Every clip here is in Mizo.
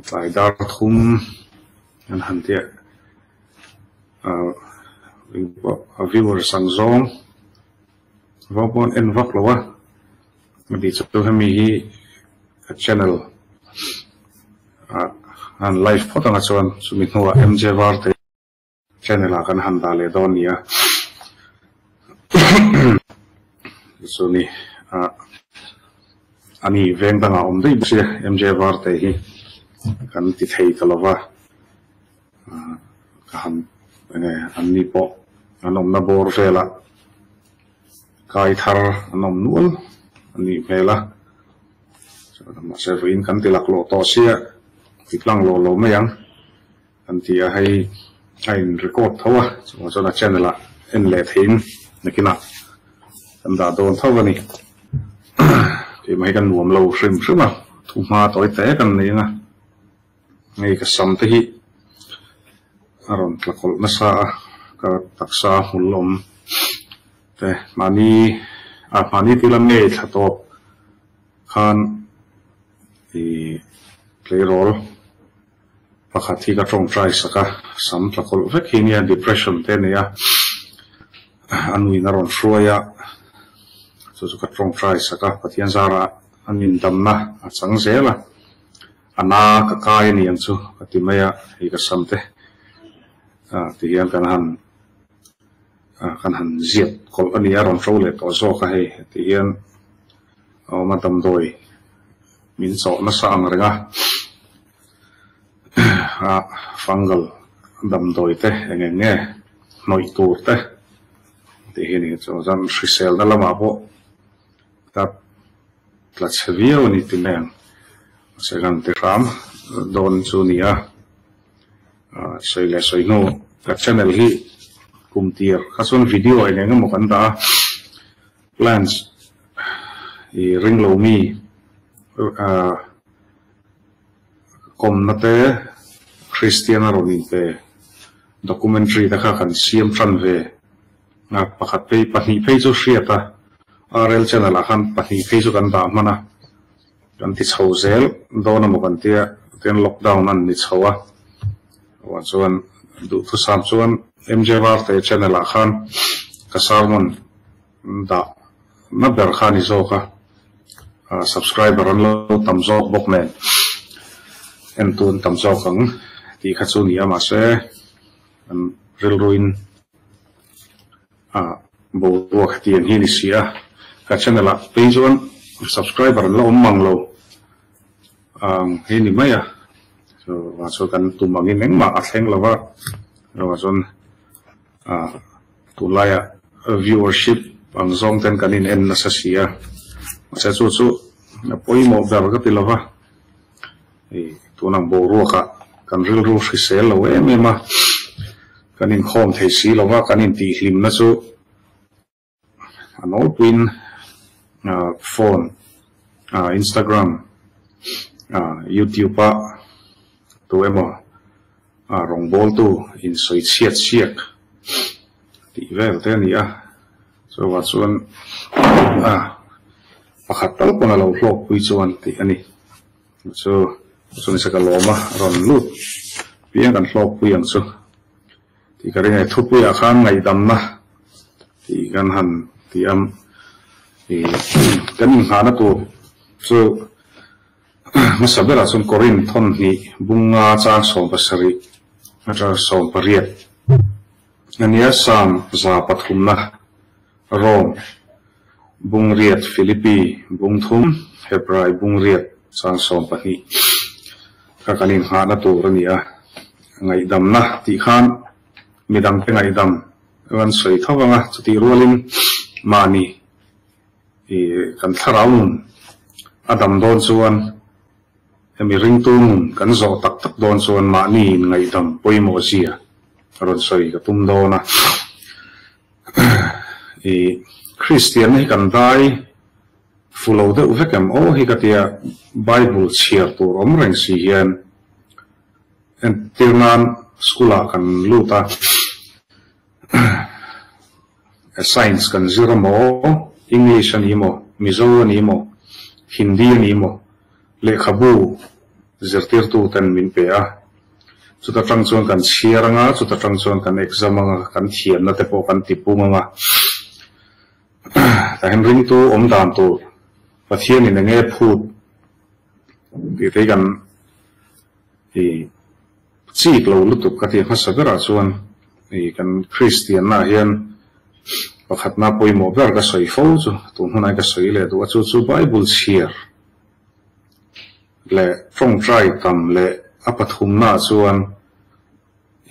Tlai dar thum an han tia a viewers ang zawng vau pawh an en vak lo a, a tih chu hemi hi ka channel ah han live phawt anga chuan chumi hnuah MJ Varte Channel ah kan han dah leh dawn nia. Chu ni ah ani veng dangah awm daih bawk sia MJ Varte hi kan ti thei ta lova ka han enge an ni pawh an awmna bawr velah kai thar an awm nual a nih hmel a mahse vawiin kan ti laklawh tawh sia ti tlang lawh lo mai ang. An ti a, hei a in record tho a, chungah chuan a channel ah en leh theiin nakinah kan dah dawn tho a ni. Keimah hi ka nuam lo hrim hrim a, thu hma tawi te kan nei ang a, hei ka sam te hi a rawn tla kawlh nasa a, ka taksa hmul awm te mahni ah mahni tih lam ngei thla tawp khan ih tleirawl. Pakhat hi ka tawngtai sak a, sam tla kawlh vek hi nia depression te a nei a, a nuin a rawn hruai a, chu chu ka tawngtai sak a, Pathian zara a nindamna a chang zel a, a na ka kai a ni ang chu ka ti mai a, hei ka sam te ti hian kan han kan han ziat kawlh a ni a, rawn hro leh tawh zawk a hei ti hian a awm a damdawi min chawh nasa ang reng a. A fungal damdawi te eng eng nge hnawih tur te tih hi a ni. Chuan chuan hriselna lamah pawh ka tla chhe viau a ni ti mai ang. Mahse kan ti hram dawn chu a ni a, sawi leh sawi hnu ka channel hi kum tir kha chuan video eng eng emaw kan dah a, plants i ring lo mi ah. Kawmna te Kristian a rawn inpe documentary te kha kan siam tan ve a, pakhat phei pahnih phei chu hriat a, RL channel ah khan pahnih phei chu kan dah hman a, kan ti chho zel dawn emaw kan tia tian lockdown an ni chho a, awh chuan duhthusam chuan MJ Varte channel ah khan ka sermon dah na ber kha a ni zawk a, subscriber an lo tam zawk bawk nen entu an tam zawk ang tih kha chu a ni a mahse an rilruin ah boruak hetiang hi a ni si a, ka channel ah phei chuan subscriber an la awm mang lo ang hi a ni mai a, chuvang chuan kan tum angin engmah a thleng lo va, chuvang chuan ah. Tunlaiah viewership ang zawng ten kan in en nasa si a, mahse chu chu a pawimawh ber ka ti lova, hei tunang boruakah kan rilru hrisel lo em em a, kan inkhawm thei si lova kan intihhlimna chu a nawlpuiin phone, Instagram, YouTube-a tu emaw rawngbawltu insawi chhiat siak tih vel te a ni a, chuvang chuan pakhat tal pawn a lo hlawkpui chuan tih a ni. Chu chu ni se ka lawm a, rawn lut piang kan hlawkpui ang chu tih ka ring a ni. Thupuiah khan ngaihdamna tih kan han ti a, kan inghahna tur chu Hmasa berah chuan Korinth thawn hnih bunga chang 70 atanga 18 a nia, Psalm 103na, Rome bung riat, Philippi bung thum, Hebrai bung riat chang 12 kha kan inghahna tur a ni a. Ngaihdamna tih khan midangte ngaihdam kan sawi tho vang a, chutih rualin mahni I kan thlarau nun a dam dawn chuan hemi ringtu nun kan zawh tak tak dawn chuan mahni in ngaihdam pawimawh zia rawn sawi ka tum dawn a. I Kristianna hi kan dai fu lo deuh vek em aw hi ka tia Bible chhiar tur awm reng si hian entir nan school ah kan lut a. Science kan zir a maw, English a ni maw, Mizo a ni maw, Hindi a ni maw, lehkhabu zirtirtu ten min pe a, chuta tang chuan kan chhiar anga, chuta tang chuan kan exam anga, kan thiamna te pawh kan tipung anga. Tah hian ringtu awm dan tur Pathianin eng nge phut tih te hi kan i chik lo lutuk ka ti hmasa berah chuan i kan Kristianna ah hian pakhatna pawimawh ber ka sawi fo chu tun hunah hian ka sawi leh duh a chu chu Bible chhiar leh tawngtai tam leh a pathumna ah chuan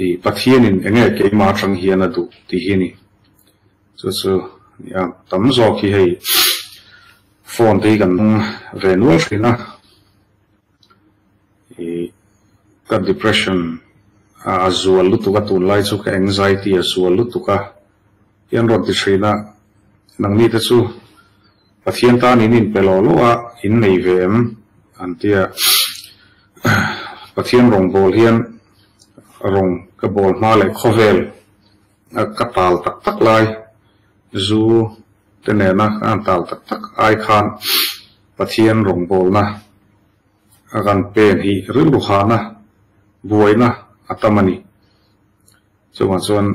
i Pathianin eng nge keimah atang hian a duh tih hi a ni. Chu chu nia tam zawk hi hei phone te hi kan hmang ve nual thin a. I ka depression a zual lutuk a tunlai chu ka anxiety a zual lutuk a tih an rawn ti thin a, nangni te chu Pathian tan in inpe lawh lawh a in nei ve em an ti a, Pathian rawngbawl hian rawng ka bawl hma leh khawvel a ka tal tak tak lai zu te nena ka han tal tak tak ai khan Pathian rawngbawlna a kan pen hi rilru hahna, buaina a tam a ni. Chuvang chuan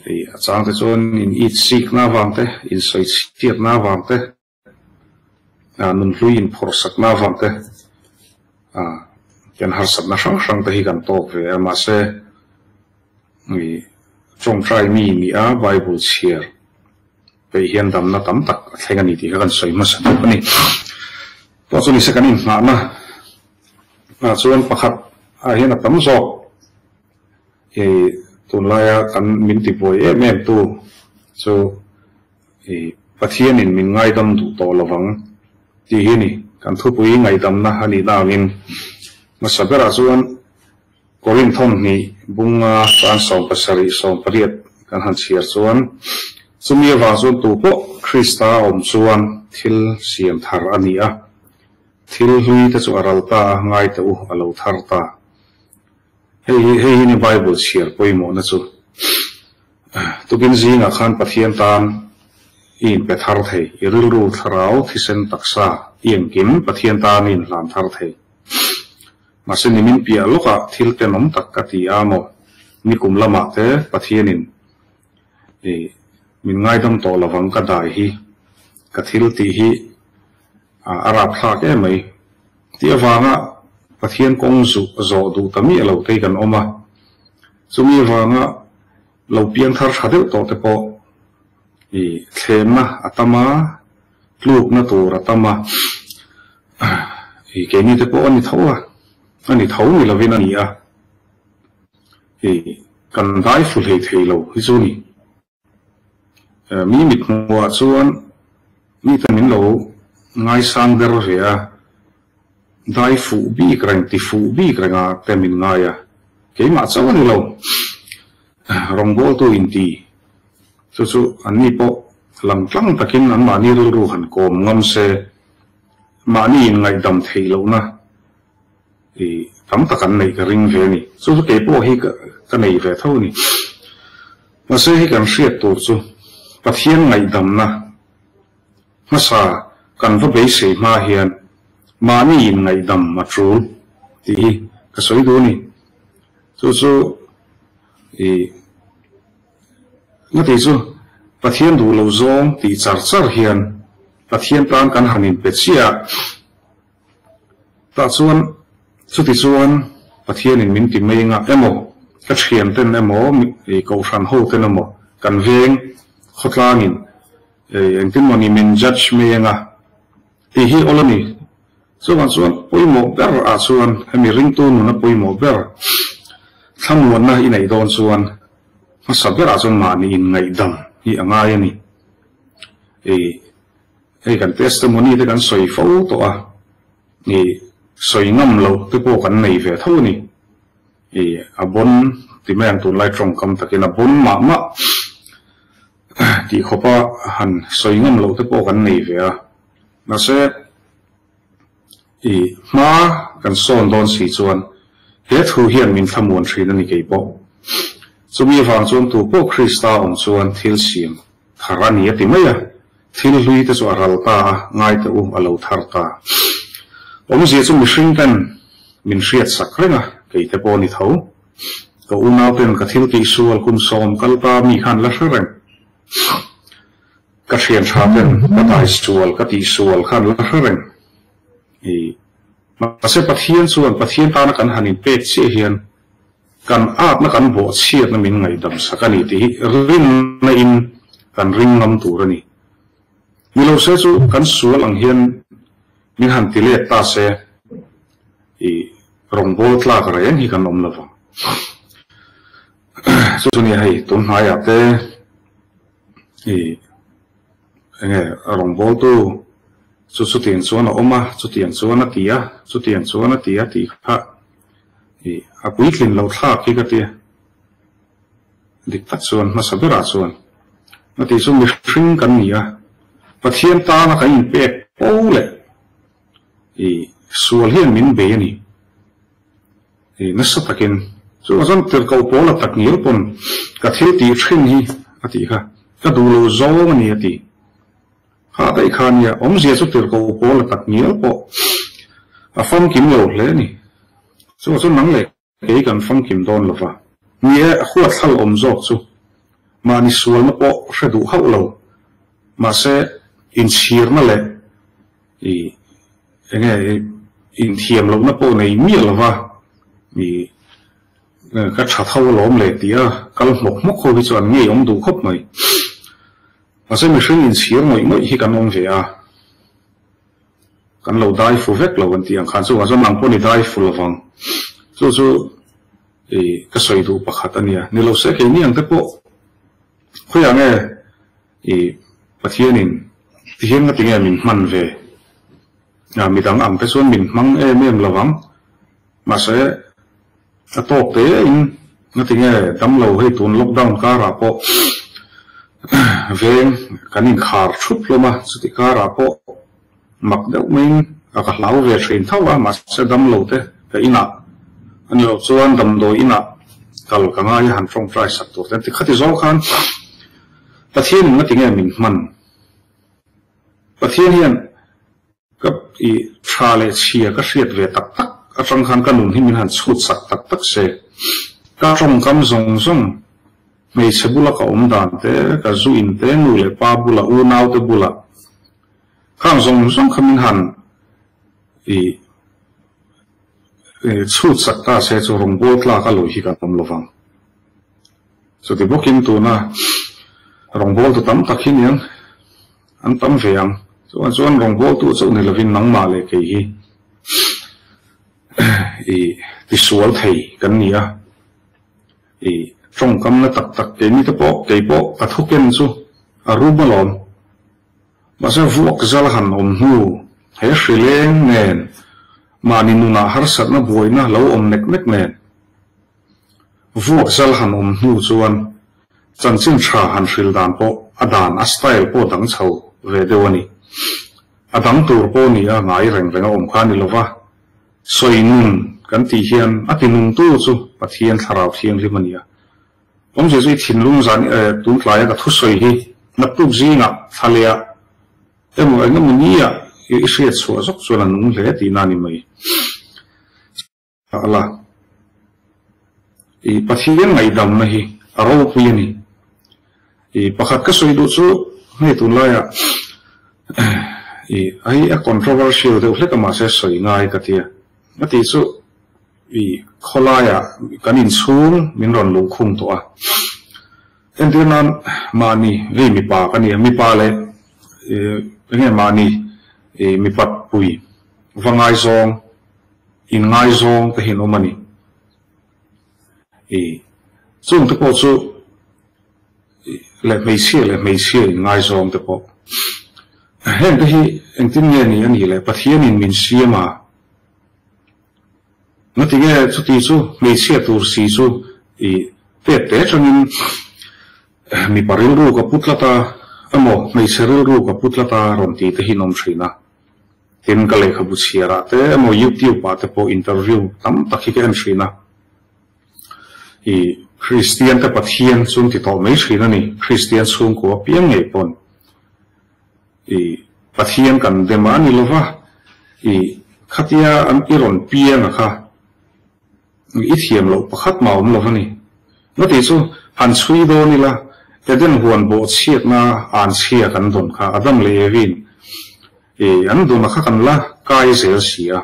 ih a changte chuan in it sikna avang te, insawi chhiatna avang te, Nunhlui inphawrhsakna avang te hian harsatna hrang hrang te hi kan tawk ve a, mahse tawngtai mi ni a Bible chhiar peih hian damna tam tak a thleng a ni tih kha kan sawi hmasa deuh a ni. Pawh chu nise kan inhnahna ah chuan pakhat ah hian a tam zawk tunlaia kan min tibuai em em tu chu I Pathianin min ngaidam duh tawh lovang tih hi ni kan thupui ngaihdamna a nihna angin hmasa berah chuan Korinth thawmhnih bunga tan 70 80 kan han chhiar chuan chumi avang chuan tupawh Krista a awm chuan thil siam thar a ni a, thil hlui te chu a ral ta a, ngai teh u a lo thar ta. Hei hi hei hi ni Bible chhiar pawimawhna chu. Tukin zingah khan Pathian tan i inpe thar thei, i rilru, thlarau, thisen, taksa i engkim Pathian tan i inhlan thar thei. Mahse nimin piah lawkah thil tenawm tak ka ti a maw? Nikum lamah te Pathianin i min ngaidam tawh lovang ka dai hi, ka thil tih hi A rapthlak em mai. Tih avanga Pathian kawng zuh zawh duh ta miah lo te hi kan awm a. Chumi avanga lo piang thar tha deuh tawh te pawh i thlemna a tam a, tlukna tur a tam a. I keini te pawh a ni tho a, a ni tho ni lovin a ni a. I kan dai fu hlei thei lo hi chu ni. Mi mithmuhah chuan mite min lo ngaisang ber ve a, dai fuh bik reng, ti fuh bik renga te min ngai a, keimah chauh a ni lo. Rawngbawltu inti chu chu anni pawh langtlang takin anmahni rilru han kawm ngam se, mahni inngaihdam theih lohna I tam tak an neih ka ring ve a ni. Chu chu kei pawh hi ka nei ve tho a ni. Mahse hei kan hriat tur chu Pathian ngaihdamna hmasa kan va beisei hma hian mahni in ngaihdam a tul tih hi ka sawi duh a ni. Chu chu i nga tih chu Pathian duh lo zawng tih char char hian Pathian tan kan han inpe chiah a. Tah chuan, chuti chuan Pathianin min ti mai nga emaw, ka thianten emaw, kohhran hoten emaw, kan veng khawtlangin engtin maw ni min judge mai anga tih hi awl a ni. Chuvang chuan pawimawh ber ah chuan hemi ringtu nuna pawimawh ber thlamuanna i neih dawn chuan hmasa berah chuan mahni inngaihdam hi a ngai a ni. Hei kan testimony te kan sawi fo tawh a, i sawi ngam loh te pawh kan nei ve tho a ni. I a bon ti mai ang tunlai tawngkam takin a bon mah mah tih khawpa han sawi ngam loh te pawh kan nei ve a. Mahse i hma kan sawn dawn si chuan he thu hian min thlamuan thin a ni kei pawh. Chumi avang chuan tu pawh Krista awm chuan thil siam thar a ni a ti mai a, thil hlui te chu a ral ta a, ngai teh u a lo thar ta. Awmzia chu mihring ten. Min hriatsak reng a, kei te pawh ni tho. Ka unauten ka thil tihsual kum sawm kal ta mi khan la hre reng. Ka thian tha ten ka daisual ka tihsual khan la hre reng. I mahse Pathian chuan Pathian tana kan han inpek chiah hian kan atna kan bawhchhiatna min ngaihdam sak a ni tih hi rinna in kan ring ngam tur a ni. Ni lo se chu kan sual ang hian min han ti let ta se i rawngbâwl tlâk reng hi kan awm lo vang. Chu chu nia hei tun hnaiah te i enge rawngbâwltu chu chutiang chuan a awm a, chutiang chuan a ti a, chutiang chuan a ti a tih kha i a puitlin lo thlâk hi ka tia. Dik tak chuan hmasa berah chuan a tih chu mihring kan ni a, Pathian tana kan inpek po leh i sual hian min bei a ni. I nasa takin chu a chuan tirhkoh pawl a tak ngial pawn ka thil tih thin hi a tih kha ka duh lo zawng a ni a ti. Kha daih kha nia awmzia chu tirhkoh pawl a tak ngial pawh a famkim lo hle a ni. Chu a chuan nang leh Kei kan famkim dawn lo va. Ni e, huathlal awm zawk chu mahni sualna pawh hre duh hauh lo. Mahse, inchhirna leh i enge inthiam lohna pawh nei miah lo va, i ka tha tho alawm le tia kal hmawk hmawk ho hi chu an ngeiawm duh khawp mai. Mahse, mihring inchhir ngawih ngawih hi kan awm ve a. Kan lo dai fu vek lo an tih ang khan chuvang chuan nang pawh ni dai fu lovang. Chu chu i ka sawi duh pakhat a nia. Ni lo se keini ang te pawh khawiah nge i Pathianin tihian nga tinge min hman ve? Midang ang te chuan min hmang em em lovang. Mahse a tawk te in nga tinge damlo hei tun lockdown karah pawh veng kan inkhar thup hlawm a, chuti karah pawh mak deuh maiin a ka hlau ve thin tho a, mahse damlo te ka inah a ni loh chuan damdawi inah kal ka ngai a han tawngtai sak tur te an ti khati zawng khan Pathian in nga tinge min hman Pathian hian Ka i tha leh chhia ka hriat ve tak tak atang khan ka nun hi min han chhut sak tak tak se. Ka tawngkam zawng zawng, hmeichhe bula ka awm dan te, ka zu in te, nu leh pa bula, unau te bula khang zawng zawng kha min han i chhut sak ta se chu rawngbâwl tlak a lawi hi kan awm lovang. Chuti bawkin tuna rawngbâwltu tam tak hi niang An tam ve ang. Chuan chuan rawngbawltu chauh ni lovin nangmah leh kei hi i tisual thei kan ni a. I tawngkamna tak tak keini te pawh kei pawh ka thuken chu a rum alawm. Mahse vuak zal han awm hnu he hrileng nen mahni nunah harsatna buaina lo awm nek nek nen Vuak zal han awm hnu chuan chanchin tha han hril dan pawh a dan a style pawh dang chho ve deuh a ni. A dang tur pawh ni a ngai reng reng a awm kha a ni lova, sawi nun kan tih hian a ti nungtu chu Pathian Thlarau Thianghlim a ni a. Awmzia chu i thinlung zan tun tlaia ka thusawi hi naktuk zingah thlalehah emaw engemaw nia i hriat chhuah zawk chuan a nung hle tihna a ni mai. A la. I Pathian ngaihdamna hi a ropui a ni. I pakhat ka sawi duh chu hei tunlaiah i hei a controversial deuh hlek a mahse sawi ngai ka tia. A tih chu i khawlaiah kan inchhung min rawn luhkhung tawh a. Entir nan mahni hei mipa ka nia mipa leh enge mahni i mipat pui va ngaizawng Inngaizawng te hi an awm a ni. I chung te pawh chu leh hmeichhia leh hmeichhia inngaizawng te pawh. Heng te hi engtin nge ni a nih le? Pathianin min siam a. Ngati nge chuti chu hmeichhia tur si chu i tet te atangin mipa rilru ka pu tlat a emaw hmeichhe rilru ka pu tlat a rawn ti te hi an awm thin a. Tin, ka lehkhabu chhiarah te emaw YouTube ah te pawh interview tam tak hi ka en thin a. I Kristian te Pathian chu an ti tawh mai thin a ni. Kristian chhungkua piang ngei pawn i Pathian kan dem a ni lova, i khatia an i rawn piang a kha. I thiam loh pakhat mah awm lo a ni. Ngati chu han chhui dawn ila, Eden huan bawhchhiatna an chhia kan dawn kha Adam leh Evi'n i an dawna kha kan la kai zel si a.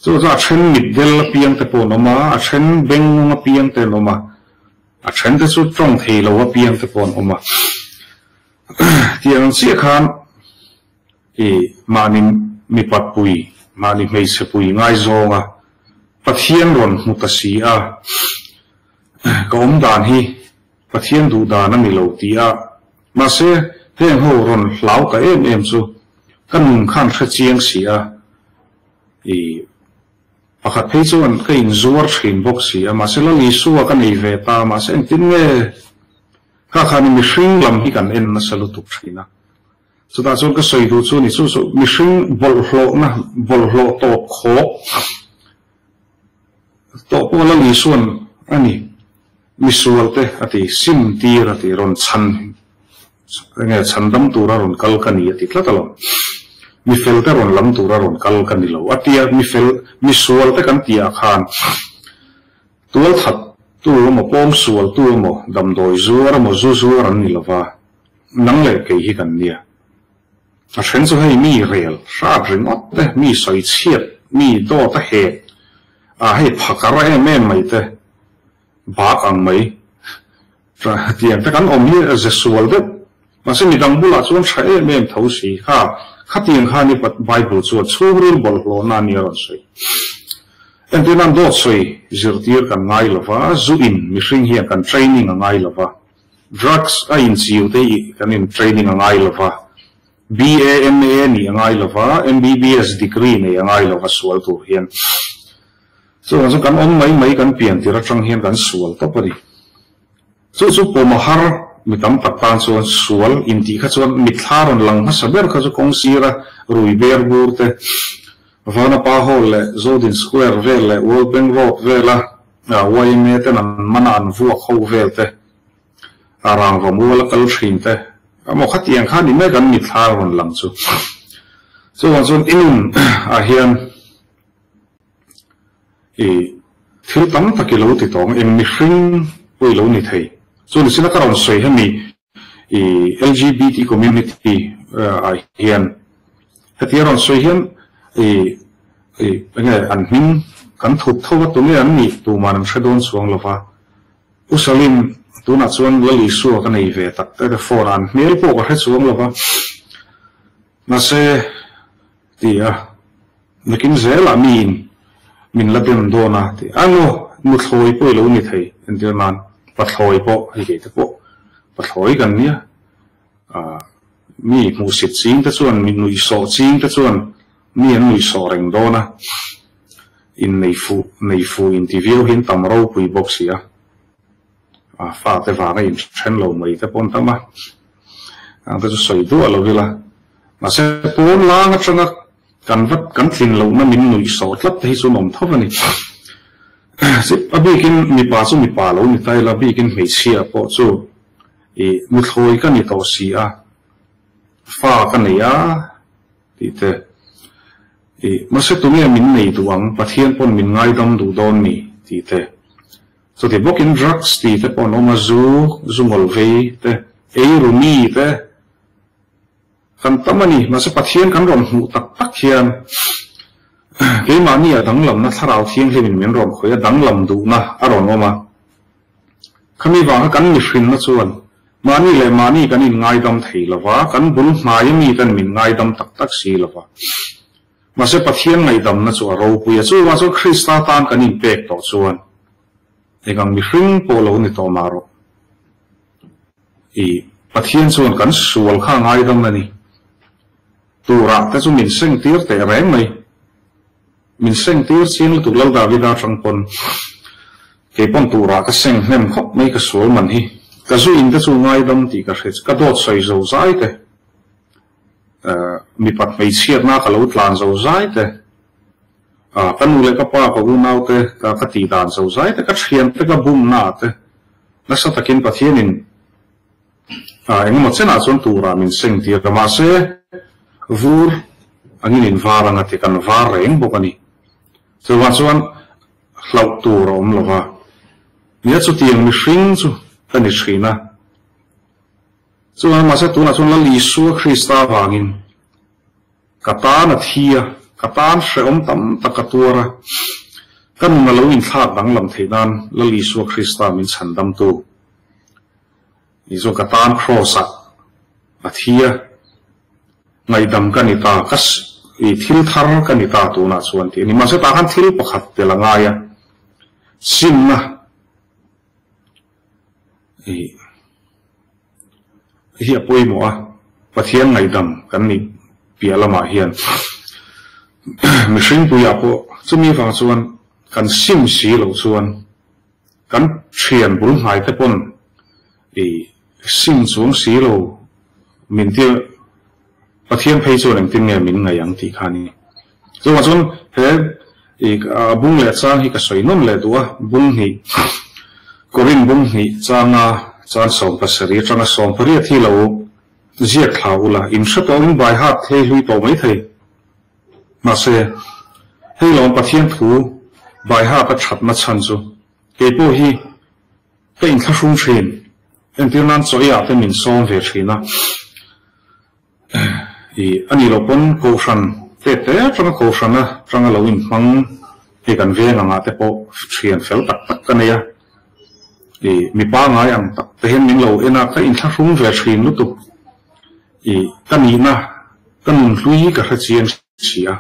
Chu chu a then mitdel apiang te pawh an awm a, a then bengngawng apiang te an awm a, a then te chu tawng thei lo apiang te pawh an awm a. Tiang ang chiah khan i mahni mipat pui, mahni hmeichhe pui ngaizawnga Pathian rawn hmu ta si a, ka awm dan hi Pathian duh dan a ni lo ti a, mahse heng ho rawn hlau ta em em chu ka nun khan hre chiang si a, i pakhat phei chuan ka inzuar thin bawk si a, mahse Lal Isua ka nei ve ta, mahse engtin nge kha khan i mihring lam hi kan en nasa lutuk thin a. Chutah chuan ka sawi duh chu ni chu chu mihring bawlhhlawhna bawlhhlawh tawp khawp tawh pawh Lal Isuan a ni misual te a ti sim tir a ti rawn chhan enge chhan dam tura rawn kal ka ni a ti tlat alawm. Mifel te rawn lam tura rawn kal ka ni lo a tia mifel misual te kan tih ah khan tualthat tu emaw pawngsual tu emaw damdawi zuar emaw zu zuar an ni lova. Nang leh kei hi kan nia. A then chu hei mi rel hrat ringawt te, mi sawi chhiat, mi dawt a hek a hei phakar em em mai te, bak ang mai tiang te kan awm hi a ze sual deuh. Mahse midang bulah chuan tha em em tho si kha, khatiang khan i Bible chuan chhungril bawlhhlawhna a nia rawn sawi. Entir nan dawt sawi zirtir kan ngai lova, zu in mihring hian kan training a ngai lova. Drugs a inchiu te hi kan in training a ngai lova, BA, MA nih a ngai lova, MBBS degree nei a ngai lova sual tur hian. Chuvang chu kan awm mai mai kan pian tir atang hian kan sual tawp a ni. Chu chu pawm a har mi tam tak tan chuan sual intih kha chuan mitthla rawn lang hmasa ber kha chu kawng sira rui ber bur te, Vanapa Hall leh Zodin Square vel leh World Bank Road vela yma ten an man a an vuak ho vel te, a rangva mual a kal thin te, emaw khatiang kha ni mek an mitthla rawn lang chu. Chuvang chuan i nun ah hian i thil tam tak i lo ti tawng, eng mihring pawh i lo ni thei. Chu ni sina ka rawn sawi hemi i LGBT community ah hian heti a rawn sawi hian i i enge an hming kan thup tho a tunge an nih tuman an hre dawn chuang lova. U Salim tunah chuan Lal Isua ka nei ve tak te te phone ah an hmel pawh ka hre chuang lova mahse ti a Nakin zelah miin min la dem dawn a ti a, nu nuthlawi pawh i lo ni thei entir nan pathlawi pawh hei kei te pawh pathlawi kan nia, ah mi hmuhsit ching te chuan mi nuihsawh ching te chuan mi an nuihsawh reng dawn a, innei fuh nei fuh inti viau hian tam ropui bawk si a, ah fate vanga inthen lo mai te pawh an tam a, ang te chu sawi duah lo ila, mahse pawn lang atanga Kan vat kan tlin lohna min nuih sawh tlat te hi chu an awm tho a ni. A bikin mipa chu mipa lo ni ta ila, bikin hmeichhia pawh chu i nuthlawi ka ni tawh si a, fa ka nei a tih te. I mahse tunge min nei duh ang, Pathian pawn min ngaidam duh dawn ni tih te. Chuti bawkin drugs tih te pawh an awm a, zu, zu ngawlvei te, eiru mi te. Kan tam a ni, mahse Pathian kan rawn hmuh tak tak hian keimahni a danglamna Thlarau Thianghlimin min rawn khawih a, danglam duhna a rawn awm a. Khami vanga kan mihrinna chuan mahni leh mahni kan inngaidam thei lo va, kan bul hnaia miten min ngaidam tak tak si lo va. Mahse Pathian ngaihdamna chu a ropui a, chuvang chuan Krista tan kan inpek tawh chuan engang mihring pawh lo ni tawh mah rawh. I Pathian chuan kan sual kha a ngaidam a ni. Turah te chu min seng tir teh reng mai. Min seng tir chiang lutuk Lal Davida atang pawn kei pawn turah ka seng hnem khawp mai ka sual man hi. Ka zu in te chu ngaidam tih ka hre ka dawt sawi zo zai te mipat hmeichhiatna ka lo tlan zo zai te ka nu leh ka pa ka unau te ka tih dan zo zai te ka thian te ka bumna te Nasa takin Pathianin engemaw chenah chuan turah min seng tir a, mahse vur angin in var anga ti kan var reng bawk a ni. Chuvang chuan hlauh tur a awm lo va. Nia chutiang mihring chu ka ni thin a. Chuan mahse tunah chuan Lal Isua Krista vangin ka tan a thi a, ka tan hrehawm tam tak ka tuar a, ka nun a lo inthlak danglam theih nan Lal Isua Krista min chhandamtu ni chuan ka tan Kraws-ah a thi a, ngaihdam ka ni ta, ka i thil thar ka ni ta tunah chuan tih a ni. Mahse tah khan thil pakhat tel a ngai a, simna i hi a pawimawh a, Pathian ngaihdam kan nih piah lamah hian mihring puiah pawh chumi vang chuan kan sim si loh chuan kan thian bul hnai te pawn i sim chuang si lo min ti Pathian phei chuan engtin nge min ngaih ang tih kha a ni. Chuvang chuan he i bung leh chang hi ka sawi nawn leh duh a, bung hnih, Korin bung hnih changa chan 17 atanga 18 hi lo ziak thla ula, in hre tawh in bai hat hlei hlui tawh mai thei. Mahse, hei lawm Pathian thu bai hat a thatna chhan chu keipawh hi ka inthlahrung thin, entir nan chaw eiah te min sawm ve thin a. I a nih loh pawn Kohhran te te atanga Kohhran atanga lo inhmang hei kan veng angah te pawh thian fel tak tak ka nei a. I mi pangai ang tak te hian min lo en a, ka inthlahrung ve thin lutuk. I ka nihna, ka nunhlui ka hre chiang si a.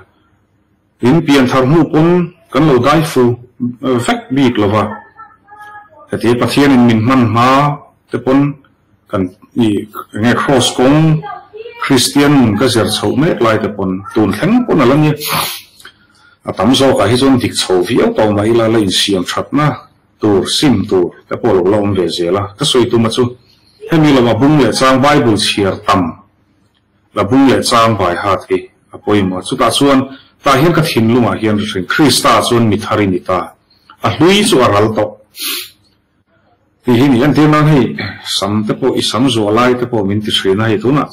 In pianthar hnu pawn kan lo dai fu vek bik lo va, heti Pathianin min hman hma te pawn kan i enge Kraws kawng Kristian nun ka zir chhoh mek lai te pawn tun thleng pawn a la nia. A tam zawkah hi chuan dik chho viau tawh mah ila la insiam thatna tur sim tur te pawh lo la awm ve zel a. Ka sawi tuma chu hemi lama bung leh chang Bible chhiar tam La bung leh chang vai hat hi a pawimawh. Chutah chuan tah hian ka thinlungah hian ri hring Krista chuan mi thar i ni ta. A hlui chu a ral tawh. Tih hi ni entir nan hei sam te pawh i sam zuah lai te pawh min ti thin a hei tunah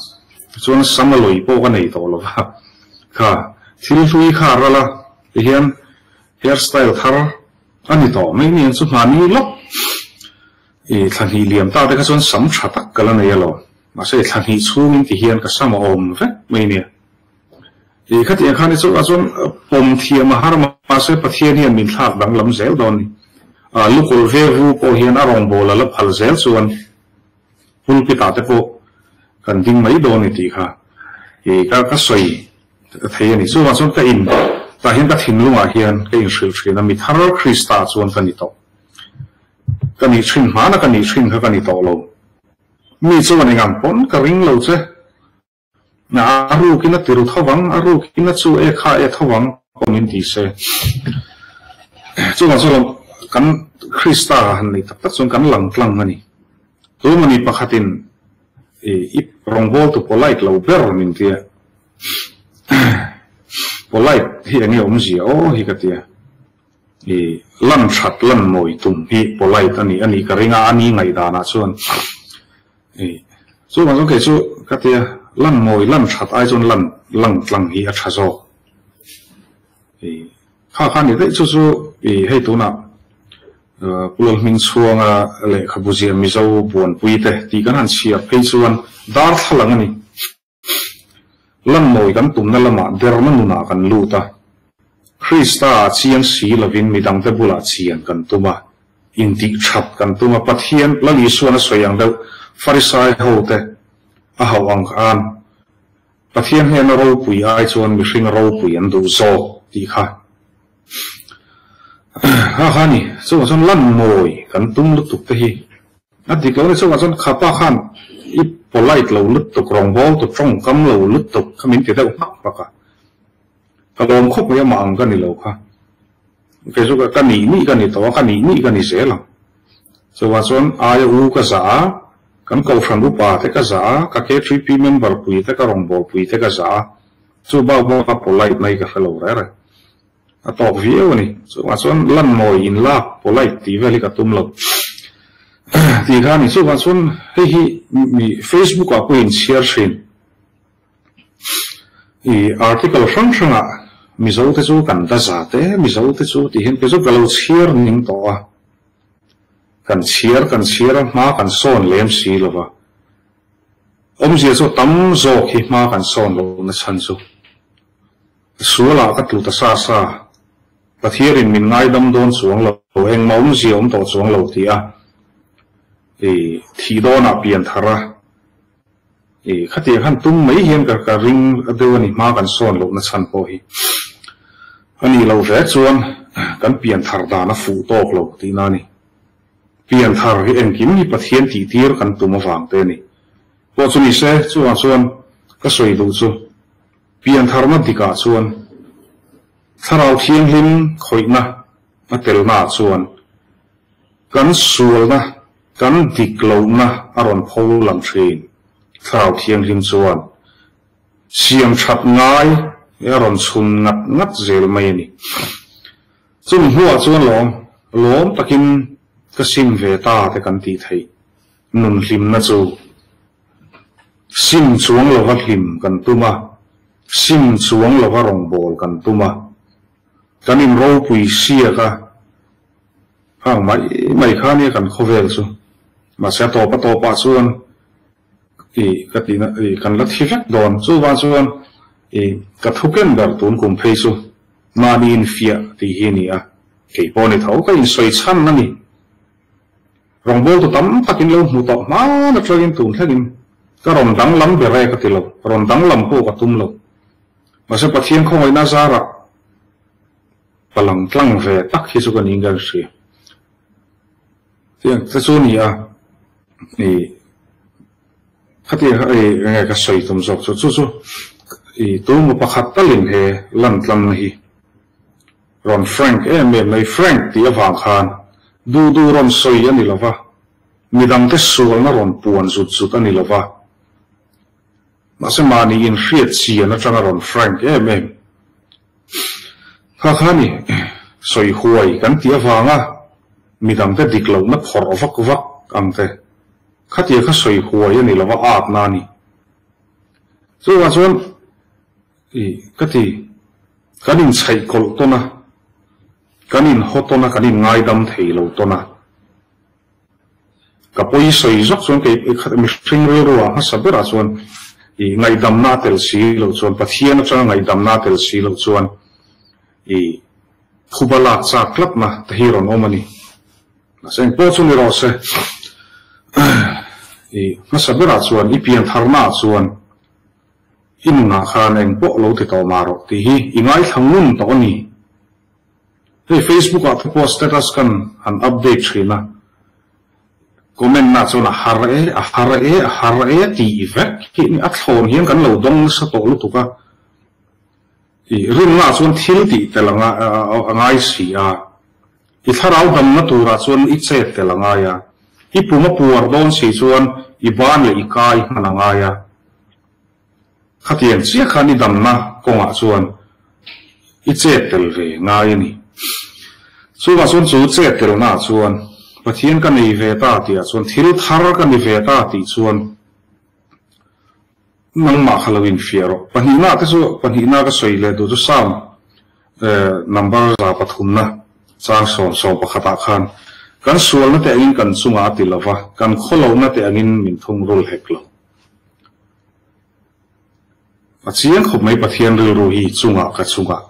chuan sam a lawi pawh ka nei tawh lo va. Kha thil hlui kha a ral a ti hian hair style thar a ni tawh mai ni ang chu hmani lawk i thla hnih liam ta te kha chuan sam tha tak ka la nei alawm. Mahse thla hnih chhungin ti hian ka sam a awm vek mai nia. I khatiang khan hi chu a chuan pawm thiam a har mahse Pathian hian min thlak danglam zel dawn ni. A lukawl ve vu pawh hian a rawngbâwl a la phal zel chuan pulpit ah te pawh kan ding mai dawn ni tih kha i ka ka sawi thei a ni. Chuvang chuan ka in tah hian ka thinlungah hian ka inhrilh thin a, mi thar Krista chuan ka ni tawh. Ka nih thin hmana ka nih thin kha ka ni tawh lo. Mi chuan engang pawn ka ring lo che. Na a rukin a ti ru tho vang, a rukin a chu e kha e tho vang pawh min ti se. Chuvang chuan kan Krista han nei tak tak chuan kan lang tlang a ni. Tumani pakhatin i rawngbawltu polite lo ber min ti a. Polite hi enge awmzia aw hi ka ti a. I lan that lan mawi tum hi polite a ni a nih ka ring a, a ni ngaihdanah chuan i chuvang chuan kei chu ka tia lan mawi lan that ai chuan lan lang tlang hi a tha zawk. I kha kha ni daih chu chu i hei tunah Pu Lalhmingchhuanga lehkhabu ziah Mizo buanpui te tih kan han chhiar phei chuan darthlalang a ni. Lan mawi kan tumna lamah derna nunah kan lut a, Krista ah chiang si lovin midangte bulah chian kan tum a, intih that kan tum a, Pathian Lal Isuan a sawi ang deuh Farisai hote a hauh ang khan Pathian hnena ropui ai chuan mihring ropui an duh zawk tih kha ha ha ni. Chuvang chuan lan mawi kan tum lutuk te hi A dik lo ni chungah chuan khapa khan i polite lo lutuk, rawngbâwl tu tawngkam lo lutuk kha min ti deuh hmak hmak a. Ka lawm khawp mai amah ang ka ni lo kha. Kei chu ka nih nih ka ni tawh a, ka nih nih ka ni zel ang. Chuvang chuan aia u ka zah a, kan kohhran upa te ka zah a, ka K3P member pui te ka rawngbâwl pui te ka zah a, chu bak bak a polite mai ka hre lo reng reng. A tawk viau a ni. Chuvang chuan lan mawi in lak polite tih vel hi ka tum lo tih kha a ni. Chuvang chuan hei hi mi Facebook ah pawh in chhiar thin. I article hrang hrangah Mizo te chu kan daza te, Mizo te chu tih hian kei chu ka lo chhiar ning tawh a. Kan chhiar kan chhiar a, hma kan sawn lem si lo va. Awmzia chu tam zawk hi hma kan sawn lohna chhan chu sualah ka tlu ta sa sa, Pathianin min ngaidam dawn chuang lo, engmah awmzia awm tawh chuang lo tih a i thih dawnah pian thar a i khatiang khan tum mai hian ka ka ring deuh a ni, hma kan sawn lohna chhan pawh hi a nih loh ve chuan kan pian thar dan a fuh tawk lo tihna a ni. Pian thar hi engkim hi Pathian tih tir kan tum avang te a ni. Pawh chu ni se, chuvang chuan ka sawi duh chu pian tharna dikah chuan Thlarau Thianghlim khawihna a telnaah chuan kan sualna, kan dik lohna a rawn pho lang thin. Thlarau Thianghlim chuan siam that ngai a rawn chhun ngat ngat zel mai a ni. Chumi hnuah chuan lawm lawm takin ka sim ve ta te kan tih theih nun hlimna chu Sim chuang lova hlim kan tum a, sim chuang lova rawngbâwl kan tum a, kan inropui siak a, khang mai mai kha nia kan khawvel chu. Mahse a tawp a tawpah chuan i ka tihna i kan la thi vek dawn. Chuvang chuan i ka thu ken ber tun kum phei chu mahni infiah tih hi a ni a, kei pawh ni tho ka insawi chhan a ni. Rawngbawltu tam takin lo hmu tawh hman atangin tun thlengin ka rawn danglam ber e ka ti lo, rawn danglam pawh ka tum lo. Mahse Pathian khawngaihna zarah ka lang tlang ve tak hi chu ka niin ka hria. Tiang te chu ni a, i khatiang kha i enge ka sawi tum zawk chu, chu chu i tumaw pakhat talin he lan tlangna hi Rawn Frank em em mai, Frank tih avang khan duh duh rawn sawi a ni lo va, midangte sualna rawn puan zut zut a ni lo va, mahse mahni inhriat chian atanga rawn Frank em em kha kha ni sawi huai kan tih avanga midangte dik lohna phawrh vak vak ang te khatia kha sawi huai a ni lo va, atna a ni. Chuvang chuan I ka ti, kan inchhaih kawlh tawn a, kan inhaw tawn a, kan inngaidam thei lo tawn a. Ka pawi sawi zawk chuan kei mihring rilru ah hmasa berah chuan i ngaihdamna a tel si loh chuan, Pathian atanga ngaihdamna a tel si loh chuan i phuba lak chak tlatna te hi rawn awm a ni. Mahse engpawh chu ni rawh se, i hmasa berah chuan i piantharna ah chuan I nunah khan eng pawh lo ti tawh mah rawh tih hi i ngaithla ngun tawh a ni. Hei Facebook ah te pawh status kan han update thin a, comment nah chuan a har e, a har e, a har e tih vek hi a thlawn hian kan lo dawng nasa tawh lutuk a. I rinna ah chuan thil tih tel a ngai si a, i thlarau damna turah chuan i chet tel a ngai a, i pum a puar dawn si chuan i ban leh i kai hman a ngai a. Khatiang chiah khan i damna kawngah chuan i chet tel ve ngai a ni. Chuvah chuan chu chet telnaah chuan Pathian ka nei ve ta tihah chuan thil thar ka ni ve ta tih chuan nangmah kha lo infiah rawh. Pahnihna te chu pahnihna ka sawi leh duh chu Psalm number 103na chang sawm sawm pakhatah khan kan sualna te angin kan chungah a ti lova, kan khawlohna te angin min thungrul hek lo. A chiang khawp mai Pathian rilru hi chungah ka chungah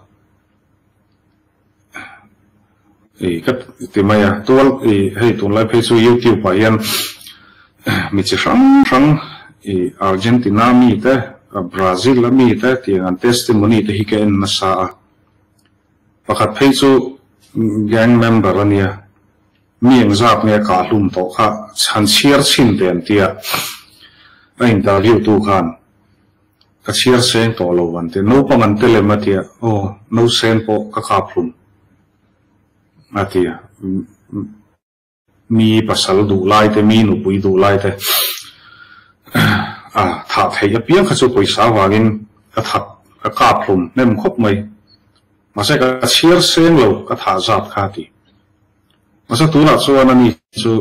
i ka ti mai a, tual i hei tunlai phei chu YouTube ah hian mi chi hrang hrang i Argentina mi te Brazil a mi te tiang an testimony te hi ka en nasa a, pakhat phei chu gang member a nia. Mi engzat nge kah hlum tawh kha chhan chhiar chhin teh an tia, a interview tu khan ka chhiar seng tawh lo an ti, naupang an tel em a tia, aw nausen pawh ka kap hlum a tia, mi pasal duh lai te, mi nupui duh lai te a thah theih apiang kha chu pawisa avangin ka that ka kap hlum hnem khawp mai, mahse ka chhiar seng lo ka thah zat kha a ti. Mahse tunah chuan ani chu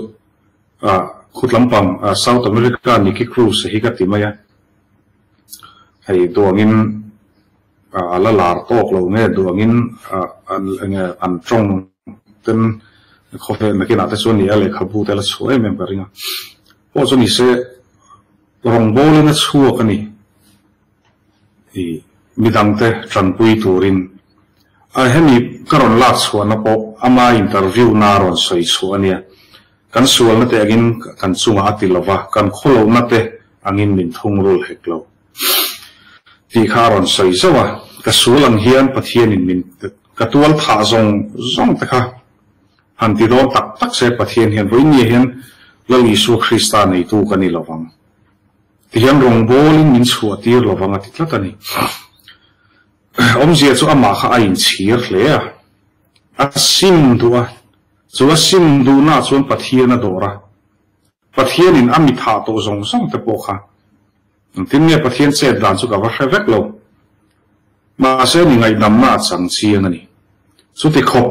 khut lampang South America Nicky Cruz hi ka ti mai a, hei duangin A la lar tawk lo nge duh angin enge an tawng ten khawvel nakinah te chuan ni a lehkhabu te la chhuah em em ka ring a. Pawh chu ni se rawngbawlin a chhuak a ni. I midangte tanpui turin a hemi ka rawn lak chhuahna pawh ama interview na rawn sawi chhuah a nia. Kan sualna te angin kan chungah a ti lova, kan khawlohna te angin min thungrul hek lo. Tih kha a rawn sawi zauh a, ka sul ang hian Pathianin min ka tual thah zawng zawng te kha han ti dawn tak tak se Pathian hian vawiin ni hian Lal Isua Krista neitu ka ni lovang. Ti hian rawngbawlin min chhuah tir lovang a ti tlat a ni. Awmzia chu amah kha a inchhir hle a, a sim duh a, chu a sim duhnaah chuan Pathian a dawr a, Pathianin a mi thah tawh zawng zawng te pawh kha engtin nge Pathian chet dan chu ka va hre vek lo. Mahse ni ngaihdamna a chang chiang a ni. Chuti khawp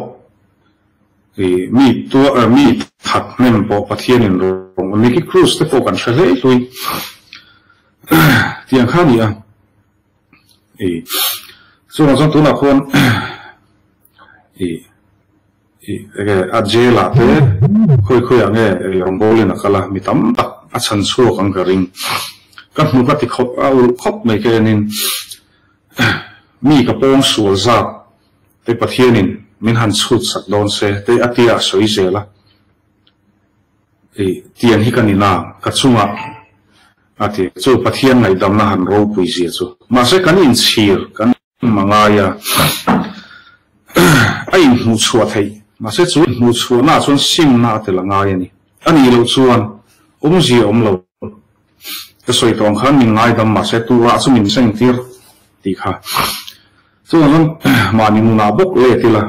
i mi tua mi that hnem pawh Pathianin rawng Nicky Cruz te pawh kan hre hlei hlui tiang kha a ni a. I chuvang chuan tunah khuan i I enge a jail ah te khawi khawi ah nge rawngbawlin a kal a, mi tam tak a chhan chhuak ang ka ring. Ka hmu ka ti khawp a ulh khawp mai ka enin mi ka pawng sual zat te Pathianin min han chhut sak dawn se te a tia a sawi zel a. I tiang hi ka ni na ka chungah a ti chu Pathian ngaihdamna han ropui zia chu. Mahse kan inchhir kan. A ngai a, a inhmuh chhuah theih. Mahse chu inhmuh chhuahnaah chuan simna a tel a ngai a ni. A nih loh chuan awmzia a awm lo. Ka sawi tawh ang khan min ngaidam mahse turah chu min sengtir tih kha. Chuvang chuan mahni nunah bawk let ila